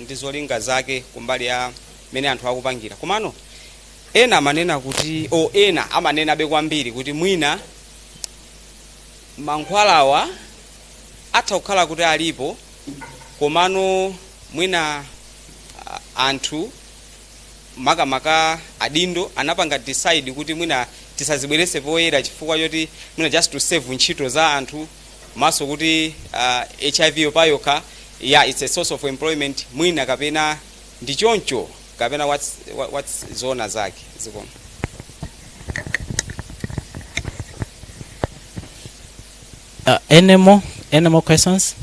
ndi zolinga zake, kumbali ya mene anthu akupangira. Komano ena amanena kuti o ena amanenabe kwambiri kuti mwina mankhwalawa atha kukhala kuti alipo, komano mwina anthu, makamaka adindo, anapanga decide kuti mwina tisazibwerese poyera chifukwa choti mwina just to save ntchito za anthu, maso kuti HIV payokha, yeah, it's a source of employment mwina, kapena ndi choncho kapena what's zona zake? Zikomo. Any more questions?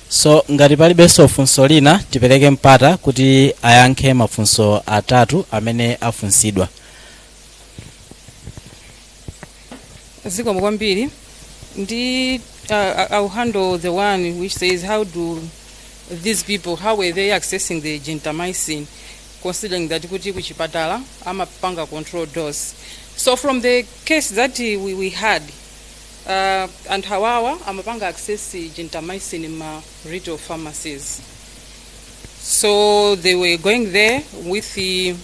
So ngati palibenso funso lina, tipereke mpata kuti ayankhe mafunso atatu amene afunsidwa. Zikomo kwambiri. Ndi I'll handle the one which says how do these people, how were they accessing the gentamicin, considering that kuti kuchipatala amapanga control dose. So from the case that we had, anthu awawa amapanga access gentamicin ma retail pharmacies. So they were going there with the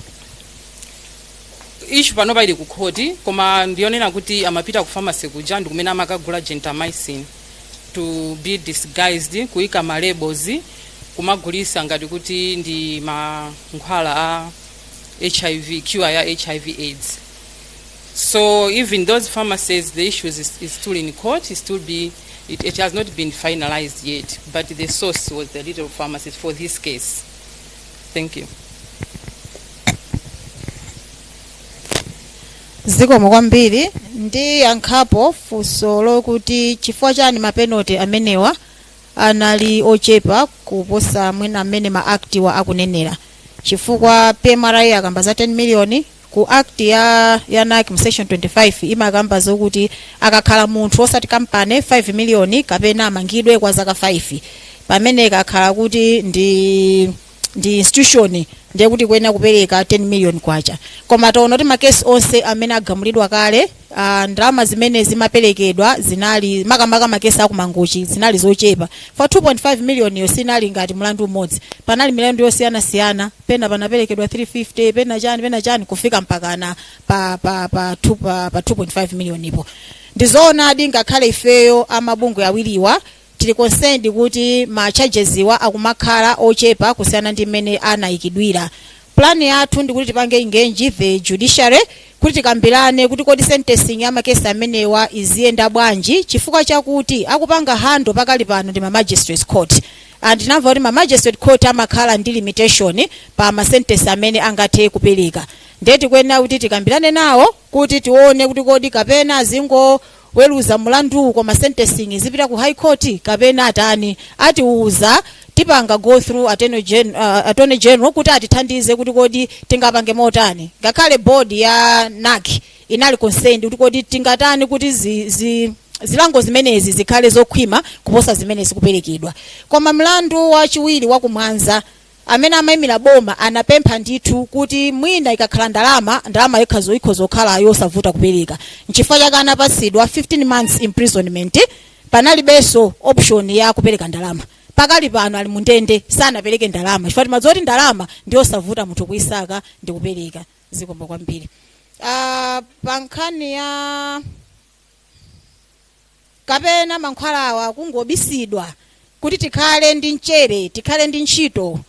issue. Panopa ili ku khoti, koma ndionena kuti amapita ku pharmacy kuja ndi kumene amakagula gentamicin to be disguised, kuyika ma labels, kumagulisa ngati kuti ndi mankhwala a HIV, cure ya HIV AIDS. So even those pharmacies, the issues is still in court, it still be it, it has not been finalized yet, but the source was the retail pharmacies for this case. Thank you. Zikomo kwambiri. Ndiyankhapo funso lokuti chifukwa chani ma penalty amenewa anali ochepa kuposa mwina amene ma act wa akunenera, chifukwa PMRA akamba za 10 million. Ku act ya NAC mu section 25 imakamba zokuti akakhala munthu osati kampani, 5 million kapena amangidwe kwa zaka 5. Pamene kakhala kuti ndi institution, ndiye kuti kuyenera kupereka 10 million kwacha. Koma taona kuti makesi onse amene agamulidwa kale, ndalama zimene zimaperekedwa zinali, makamaka makesi akumangochi, zinali zochepa. For 2.5 million yo sinali ngati mlandu umodzi, panali milandu yosiyanasiyana. Pena panaperekedwa 350, pena chani, pena chani, kufika mpakana pa 2.5 million ipo. Ndizoonadi, ngakhale ifeyo amabungwe awiriwa tili concerned kuti ma charges iwa akumakhala ochepa kusiyana ndi mmene anayikidwira. Plan yathu ndikuti tipange engage the judiciary kuti tikambirane kuti kodi sentencing ya makesi amenewa iziyenda bwanji, chifukwa chakuti akupanga handle pakali pano ndi ma magistrates court, and tinamva kuti ma magistrate court amakhala ndi limitation pa ma sentence amene angathe kupereka. Ndiye tikuyenera kuti tikambirane nawo kuti tione kuti kodi kapena azingoweruza mlanduwu koma sentencing izipita ku high court kapena atani. Atiuza, tipanga go through attorney general kuti atithandize kuti kodi tingapange motani. Ngakhale board ya NAC inali concerned kuti kodi tingatani kuti zilango zimenezi zikhale zokhwima kuposa zimene zikuperekedwa. Koma mlandu wachiwiri wakumwanza, amene amayimira boma anapempha ndithu kuti mwina ikakhala ndalama, ndalama yokhazo ikhoza kukhala yosavuta kupereka. Nchifukwa chake anapatsidwa 15 months imprisonment, panalibenso option ya kupereka ndalama. Pakali pano ali mundende, sanapereke ndalama, chifukwa timadziwa kuti ndalama ndiyosavuta munthu kuyisaka ndi kupereka. Zikomo kwambiri. Pa nkhani ya kapena mankhwalawa kungobisidwa kuti tikhale ndi mchere, tikhale ndi ntchito,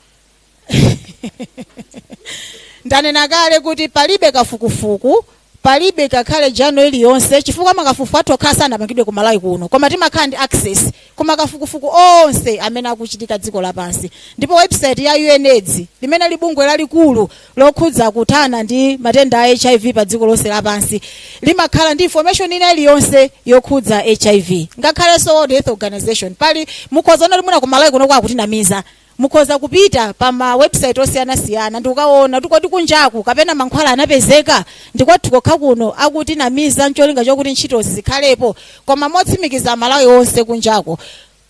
ndanena kale kuti palibe kafukufuku, palibe kakhale journal iliyonse, chifukwa makafukufuku athu okhala sanapangidwe ku Malawi kuno, koma timakhala ndi access kuma kafukufuku onse amene akuchitika dziko lapansi. Ndipo website ya UNAIDS, limene libungwe lalikulu lokhudza kuthana ndi matenda a HIV pa dziko lonse lapansi, limakhala ndi information ina iliyonse yokhudza HIV. Ngakhalenso World Health Organization pali. Mukhoza kuti mwina ku Malawi kuno kwakutinamiza. Mukhoza kupita pa ma website osiyanasiyana ndikukaona kuti kodi kunjaku kapena mankhwala anapezeka, ndikwathu kokha kuno akuti namiza ncholinga chokuti ntchitozi zikhalepo. Koma motsimikiza Malawi onse kunjako,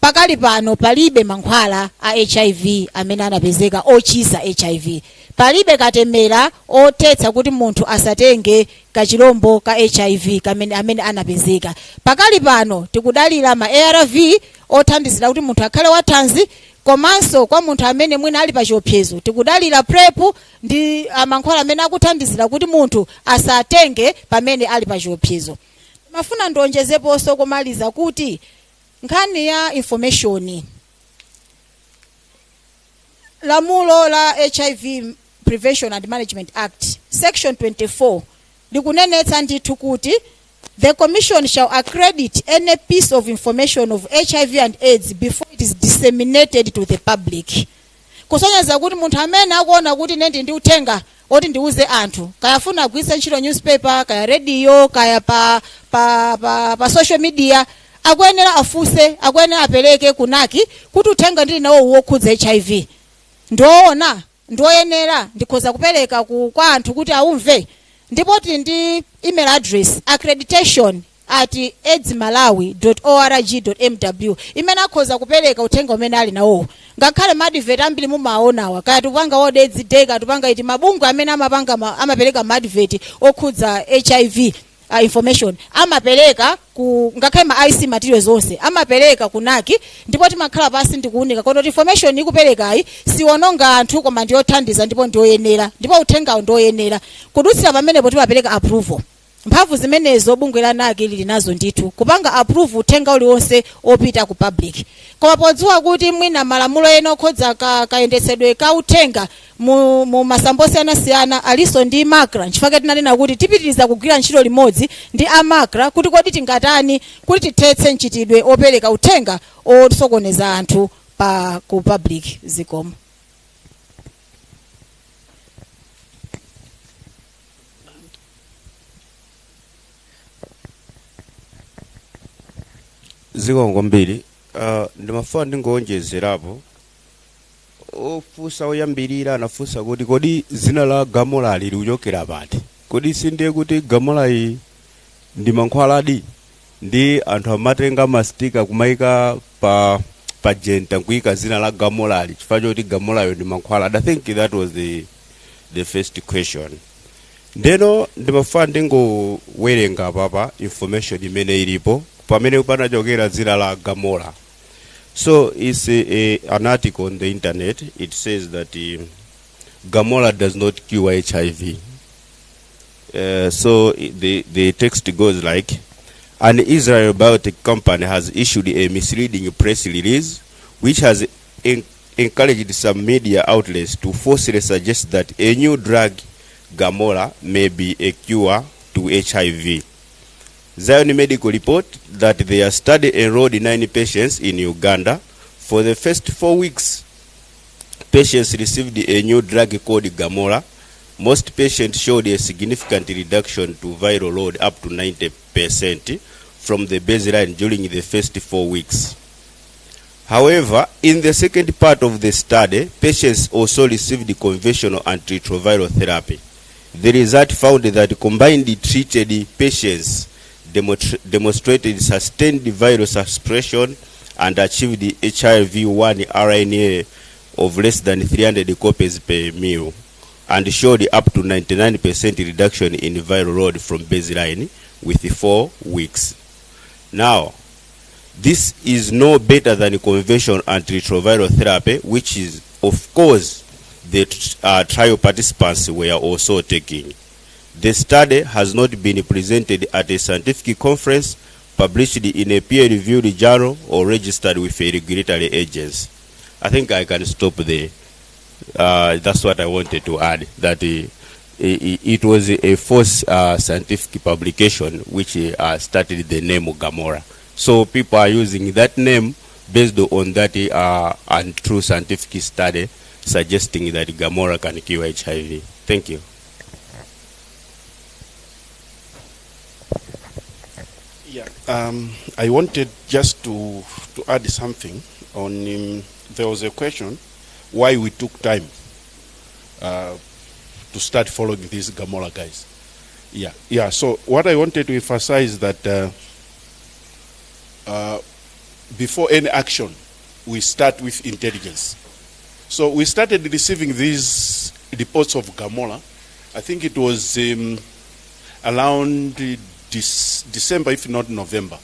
pakali pano palibe mankhwala a HIV amene anapezeka ochiza HIV. Palibe katemera othetsa kuti munthu asatenge kachilombo ka HIV kamene amene anapezeka. Pakali pano tikudalira ma ARV othandizira kuti munthu akhale wathanzi, komanso kwa munthu amene mwina ali pa chiopsezo tikudalira PrEP ndi mankhwala amene akuthandizira kuti munthu asatenge pamene ali pa chiopsezo. Mafuna ndionjezeponso kumaliza kuti nkhani ya information, lamulo la HIV Prevention and Management Act section 24 likunenetsa ndithu kuti the commission shall accredit any piece of information of HIV and AIDS before it is disseminated to the public. Kusonyeza kuti munthu amene akuona kuti ine ndi uthenga oti ndiuze anthu, kaya afuna agwiritse ntchito newspaper, kaya radio, kaya pa social media, akuyenera afunse, akuyenera apereke ku NAC kuti uthenga ndili nawo wokhudza HIV ndiwoona, ndiwoyenera, ndikhoza kupereka kwa anthu kuti aumve. Ndipo tili ndi email address accreditation@aidsmalawi.org.mw imene akhoza kupereka uthenga umene ali nawowo. Ngakhale ma advert ambiri mumaonawa, kaya tupanga World AIDS Day, kaya tupanga iti, mabungwe amene amapanga amapereka ma advert okhudza HIV information amapereka ku ngakhale ma IC materials onse amapereka ku NAC, ndipo timakhala pasi ndikuunika kono kuti information ikuperekayi siwononga anthu koma ndiyothandiza ndipo ndiyoyenera ndipo uthengawo ndiyoyenera. Kudutsira pamenepo timapereka approval. Mphamvu zimenezo bungwe la NAC lili nazo ndithu kupanga approve uthenga uliwonse opita ku public. Koma podziwa kuti mwina malamulo ena okhudza kayendetsedwe ka uthenga mu masamba osiyanasiyana alinso ndi MACRA, nchifukwa tinanena kuti tipitiriza kugwira ntchito limodzi ndi a MACRA kuti kodi tingatani kuti tithetse mchitidwe opereka uthenga osokoneza anthu pa ku public. Zikomo. Zikomo kwambiri. Ndimafuna ndingowonjezerapo. Ofunsa oyambirira anafunsa kuti kodi dzina la Gamora likuchokera pati? Kodi sindiye kuti Gamora iyi ndi mankhwaladi, ndi anthu amatenga ma sticker kumayika pa jenta nkuyika dzina la Gamorali chifukwa choti Gamorayo ndi mankhwala? I think that was the first question. Ndeno ndimafuna ndingowerenga papa information imene ilipo pamene panachokera dzina la Gamora. So it's an article on the internet. It says that Gamora does not cure HIV. So the text goes like, an Israel biotech company has issued a misleading press release which has encouraged some media outlets to falsely suggest that a new drug, Gamora, may be a cure to HIV. Zion Medical report that their study enrolled 9 patients in Uganda. For the first 4 weeks, patients received a new drug called Gamora. Most patients showed a significant reduction to viral load up to 90% from the baseline during the first 4 weeks. However, in the second part of the study, patients also received conventional antiretroviral therapy. The result found that combined treated patients demonstrated sustained viral suppression and achieved HIV-1 RNA of less than 300 copies per mil and showed up to 99% reduction in viral load from baseline with 4 weeks. Now, this is no better than conventional antiretroviral therapy, which is, of course, the trial participants were also taking. The study has not been presented at a scientific conference, published in a peer-reviewed journal, or registered with a regulatory agency. I think I can stop there. That's what I wanted to add, that it was a false scientific publication which started the name Gamora. So people are using that name based on that untrue scientific study suggesting that Gamora can cure HIV. Thank you. I wanted just to add something on. There was a question why we took time to start following these Gamora guys. Yeah. So what I wanted to emphasize that before any action, we start with intelligence. So we started receiving these reports of Gamora. I think it was around this December, if not November,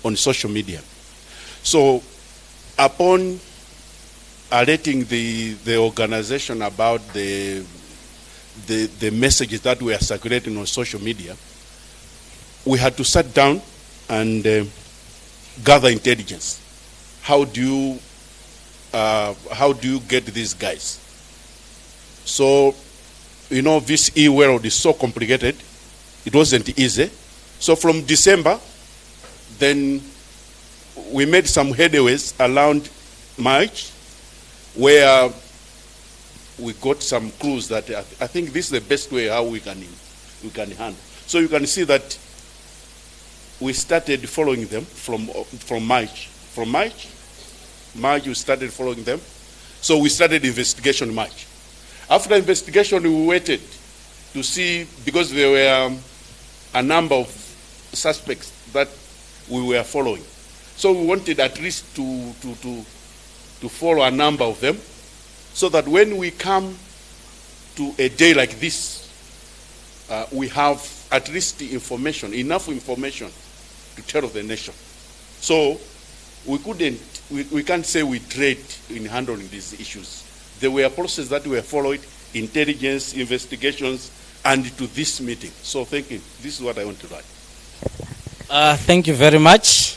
on social media. So upon alerting the organization about the messages that were circulating on social media, we had to sit down and gather intelligence. How do you get these guys? So, this e-world is so complicated. It wasn't easy. So from December, then we made some headways around March, where we got some clues that I think this is the best way how we can handle. So you can see that we started following them from March. From March we started following them. So we started investigation March. After investigation, we waited to see, because there were a number of suspects that we were following. So we wanted at least to follow a number of them, so that when we come to a day like this, we have at least the information, enough information to tell the nation. So we couldn't, we can't say we trade in handling these issues. There were processes that were followed, intelligence, investigations, and to this meeting. So thank you. This is what I want to write. Thank you very much.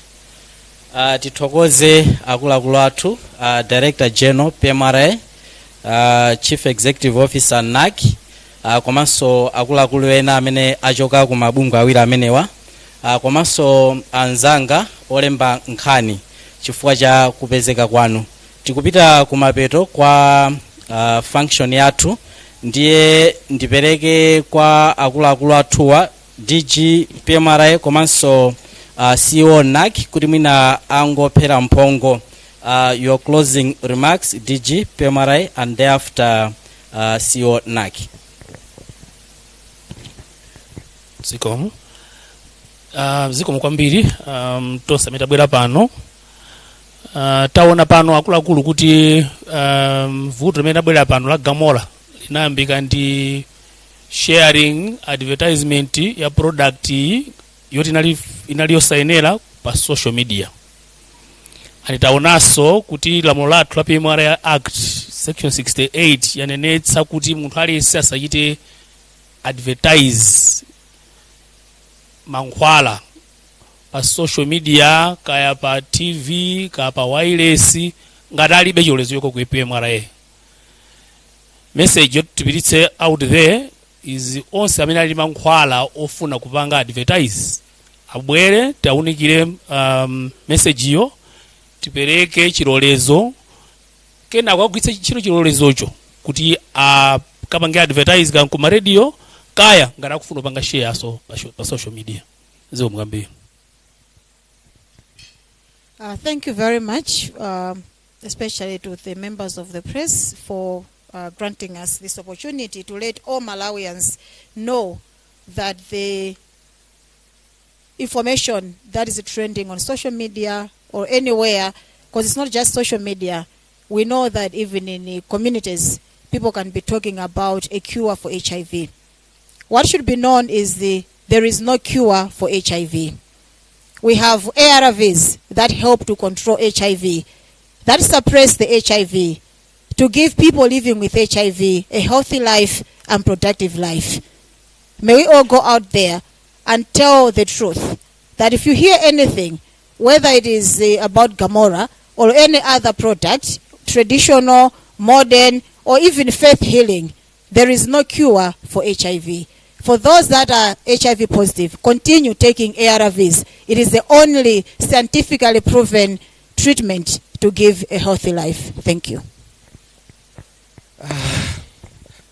Tithokoze akuluakulu athu, Director General PMRA, Chief Executive Officer NAC, komanso akuluakulu ena amene achoka ku mabungwe awiri amenewa, komanso anzanga olemba nkhani chifukwa cha kupezeka kwanu. Tikupita kumapeto kwa function yathu, ndiye ndipereke kwa akuluakulu athuwa, DG PMRA komanso CEO NAC, kuti mwina angophera mphongo. Your closing remarks, DG PMRA, and thereafter CEO NAC. Zikomo, zikomo kwambiri tonse amene tabwera pano. Taona pano akuluakulu kuti vuto limene tabwera pano la Gamora linayambika ndi sharing advertisement ya product yoti inali yosayenera pa social media. And taonanso kuti lamulo lathu la PMRA Act section 68 yanenetsa kuti munthu aliyense asachite advertise mankhwala pa social media, kaya pa TV, kaya pa wireless, ngati alibe chilolezo choko ku PMRA. Message yoti tipititse out there is onse amene ali mankhwala ofuna kupanga advertise abwere, tiaunikire message iyo, tipereke chilolezo, kenako agwiritse ntchito chilolezocho kuti akapange advertise kaya kuma radio, kaya ngati akufuna kupanga share so pa social media. Zikomo kwambiri. Thank you very much, especially to the members of the press for granting us this opportunity to let all Malawians know that the information that is trending on social media or anywhere, because it's not just social media, we know that even in the communities, people can be talking about a cure for HIV. What should be known is there is no cure for HIV. We have ARVs that help to control HIV, that suppress the HIV, to give people living with HIV a healthy life and productive life. May we all go out there and tell the truth that if you hear anything, whether it is about Gamora or any other product, traditional, modern, or even faith healing, there is no cure for HIV. For those that are HIV positive, continue taking ARVs. It is the only scientifically proven treatment to give a healthy life. Thank you.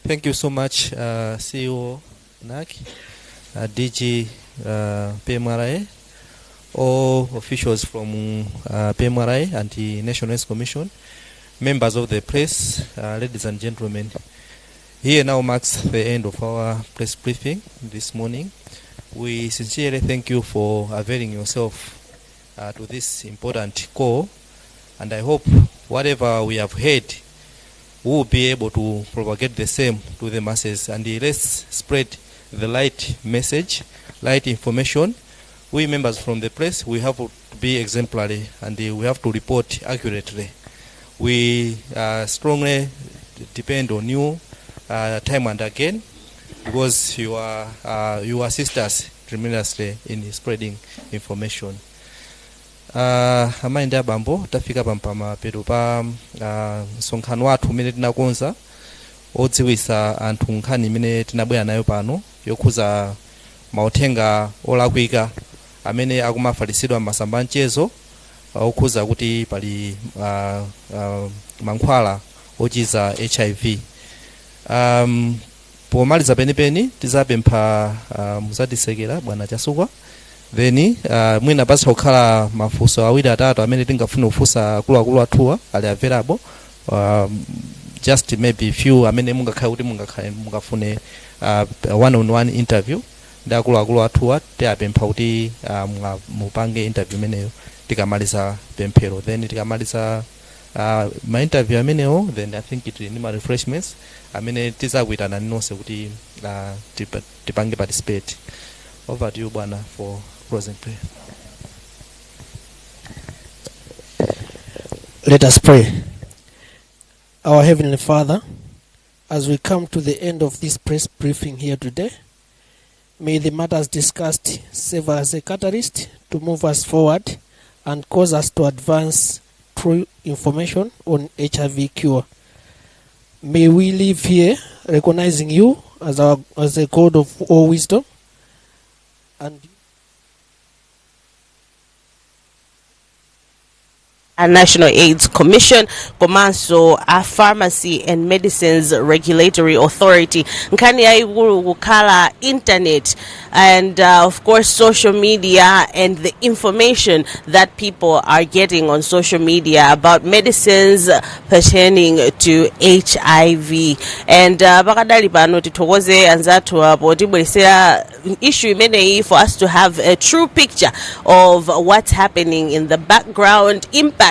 Thank you so much, CEO NAC, DG PMRA, all officials from PMRA and the National AIDS Commission. Members of the press, ladies and gentlemen, here now marks the end of our press briefing this morning. We sincerely thank you for availing yourself to this important call, and I hope whatever we have heard, we will be able to propagate the same to the masses, and let's spread the right message, right information. We members from the press, we have to be exemplary, and we have to report accurately. We strongly depend on you time and again, because you assist us tremendously in spreading information. Amayi ndi abambo, tafika pamapeto pa msonkhano wathu umene tinakonza odziwisa anthu nkhani imene tinabwera nayo pano yokhuza mauthenga olakwika amene akumafalitsidwa m'masamba mchezo okhuza kuti pali mankhwala ochiza HIV. Pomaliza penipeni tizapempha muzatisekera bwana Chasukwa, then mwina pasa kukhala mafunso awiri atatu amene tingafune kufunsa akuluakulu athuwa ali available, just maybe few amene mungakhale kuti mungakhale mungafune one on one interview ndi akuluakulu athuwa. Tiapempha kuti mupange interview imeneyo tikamaliza pemphero. Then tikamaliza ma interview amenewo, then I think tili ndi ma refreshments amene tizakuitana nonse kuti tipange participate. Over to you, bwana, for closing prayer. Let us pray. Our Heavenly Father, as we come to the end of this press briefing here today, may the matters discussed serve as a catalyst to move us forward and cause us to advance true information on HIV cure. May we live here recognizing you as a God of all wisdom and A National AIDS Commission komanso a Pharmacy and Medicines Regulatory Authority, nkhani yayikulu kukhala internet and of course social media and the information that people are getting on social media about medicines pertaining to HIV. And pakadali pano tithokoze anzathu apo tibweresera issue imeneyi for us to have a true picture of what's happening in the background, impact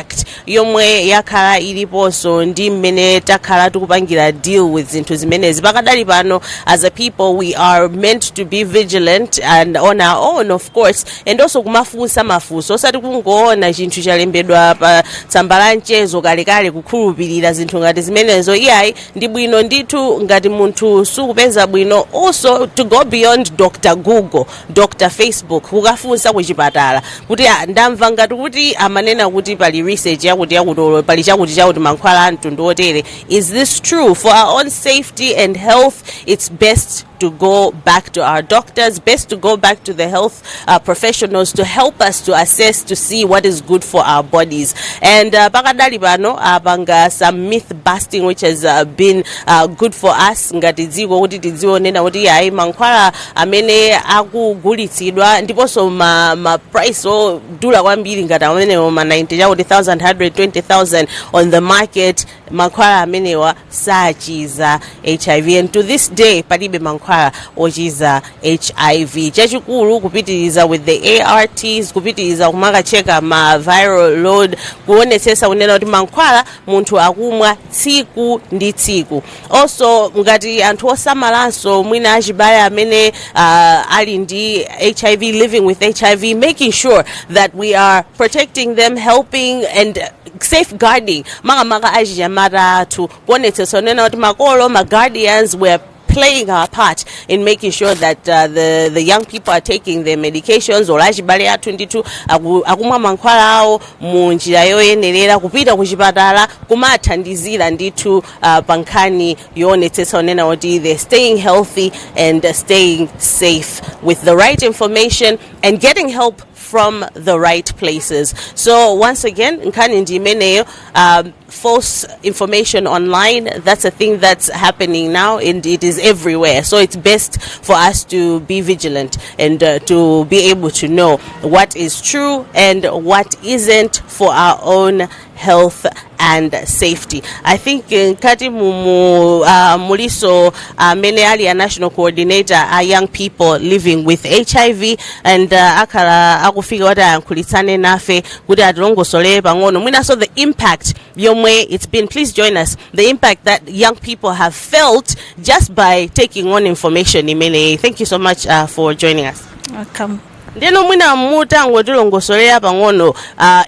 yomwe yakhala iliponso ndi mmene takhala tikupangira deal with zinthu zimenezi. Pakadali pano, as a people, we are meant to be vigilant and on our own, of course, and also kumafunsa mafunso, osati kungoona chinthu chalembedwa pa tsamba la mchezo kalekale kukhulupirira zinthu ngati zimenezo, iyayi. Ndi bwino ndithu ngati munthu sukupeza bwino, also to go beyond Dr Google, Dr Facebook, kukafunsa kuchipatala kuti, "Ah, ndamva ngati kuti amanena kuti pali research yakuti yakuti, olo pali chakuti chakuti, mankhwala a mtundu otere, is this true?" For our own safety and health, it's best to go back to our doctors, best to go back to the health professionals to help us to assess, to see what is good for our bodies. And pakadali pano apanga some myth busting, which has been good for us ngati dziko kuti tidzionena kuti ayi, mankhwala amene akugulitsidwa ndiponso ma price odula kwambiri ngati amenewo ma 90 chakuti 1000, 120,000 on the market, mankhwala amenewa sachiza HIV, and to this day palibe mankhwala ochiza HIV. Chachikulu kupitiriza with the ARTs, kupitiriza kumakacheka ma viral load, kuonetsetsa kunena kuti mankhwala munthu akumwa tsiku ndi tsiku. Also ngati anthu osamalanso mwina achibale amene ali ndi HIV, living with HIV, making sure that we are protecting them, helping and safeguarding makamaka achinyamata athu, kuonetsetsa kunena kuti makolo, ma guardians, we're playing our part in making sure that the young people are taking their medications, or achibale athu ndithu akumwa mankhwala awo mu njira yoyenerera, kupita kuchipatala kumathandizira ndithu pa nkhani yoonetsetsa kunena kuti they're staying healthy and staying safe with the right information and getting help from the right places. So once again, nkhani ndi imeneyo. False information online, that's a thing that's happening now and it is everywhere. So it's best for us to be vigilant and to be able to know what is true and what isn't for our own health and safety. I think mkati mumu muliso amene ali a national coordinator a young people living with HIV and akhala akufika kuti ayankhulitsane nafe kuti atilongosole pang'ono mwinaso the impact yomwe it's been. Please join us, the impact that young people have felt just by taking on information imeneyi. Thank you so much for joining us. Welcome. Ndeno mwina mutangotilongosolera pang'ono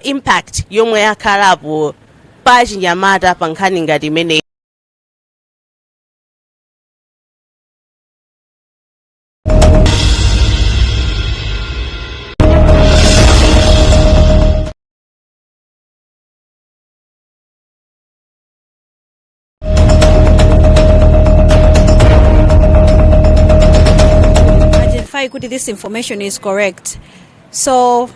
impact yomwe yakhalapo pa chinyamata pa nkhani ngati imeneyi. Identify kuti this information is correct. So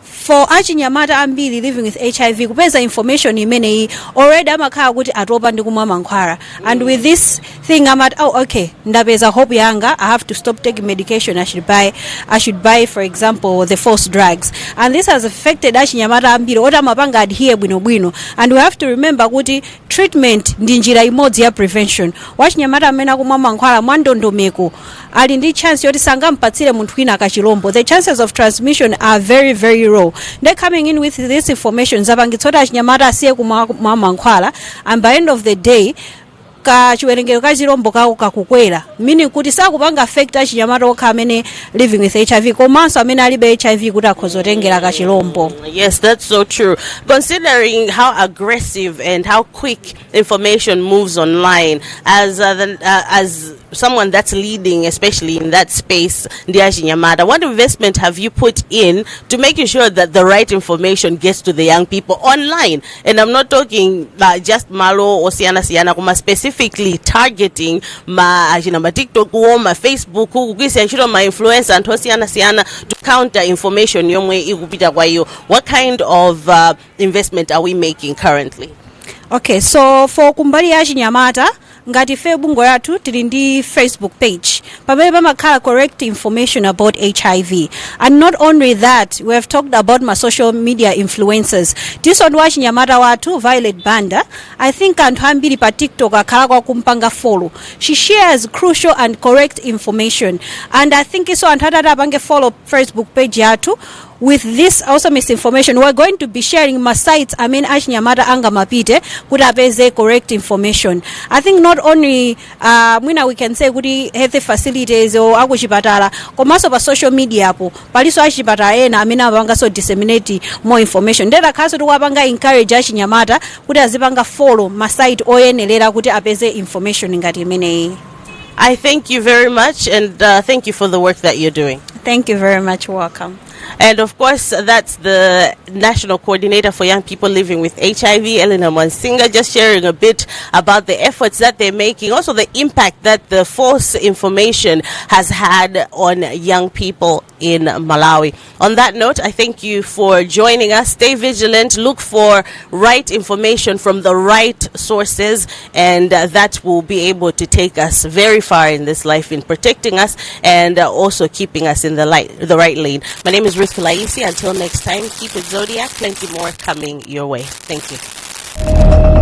for achinyamata ambiri living with HIV, kupeza information imeneyi, already amakhala kuti atopa ndi kumwa mankhwala, and with this thing amati, "Oh, okay, ndapeza hope yanga. I have to stop taking medication. I should buy, for example, the false drugs." And this has affected achinyamata ambiri oti amapanga adhere bwinobwino. And we have to remember kuti treatment ndi njira imodzi ya prevention. Wachinyamata amene akumwa mankhwala mwandondomeko ali ndi chance yoti sangampatsire munthu wina kachilombo. The chances of transmission are very, very low. They coming in with this information zapangitsa kuti achinyamata asiye kumwa kumwa mankhwala, and by end of the day kachiwerengero ka chilombo kawo kakukwera, meaning kuti sakupanga affect achinyamata okha amene living with HIV, komanso amene alibe HIV kuti akhoza kutengera kachilombo. Yes, that's so true. Considering how aggressive and how quick information moves online, as someone that's leading, especially in that space, ndi achinyamata, what investment have you put in to making sure that the right information gets to the young people online? And I'm not talking just malo osiyana siyana, koma specifically targeting ma achina ma TikTok wo, ma Facebook, kugwiritsa ntchito ma influencer, anthu osiyana siyana to counter information yomwe ikupita kwa iyo. What kind of investment are we making currently? Okay, so for kumbali ya chinyamata, ngati ife bungwe yathu tili ndi Facebook page pamene pamakhala correct information about HIV. And not only that, we have talked about ma social media influencers. Tiso ndi wachinyamata wathu Violet Banda. I think anthu ambiri pa TikTok akhala kwakumpanga follow. She shares crucial and correct information, and I think iso anthu atati apange follow Facebook page yathu, with this also misinformation, we're going to be sharing ma sites amene achinyamata angamapite kuti apeze correct information. I think not only mwina we can say kuti health facilities or akuchipatala, komanso pa social media apo palinso achipatala ena amene amapanganso disseminate more information. Ndiye takhalanso tikuwapanga encourage achinyamata kuti azipanga follow ma site oyenerera kuti apeze information ngati imeneyi. I thank you very much and thank you for the work that you're doing. Thank you very much. Welcome. And of course, that's the National Coordinator for Young People Living with HIV, Eleanor Mwansinga, just sharing a bit about the efforts that they're making, also the impact that the false information has had on young people in Malawi. On that note, I thank you for joining us. Stay vigilant, look for right information from the right sources, and that will be able to take us very far in this life in protecting us and also keeping us in the light, the right lane. My name is Ruth Kulaisi. Until next time, keep it Zodiak. Plenty more coming your way. Thank you.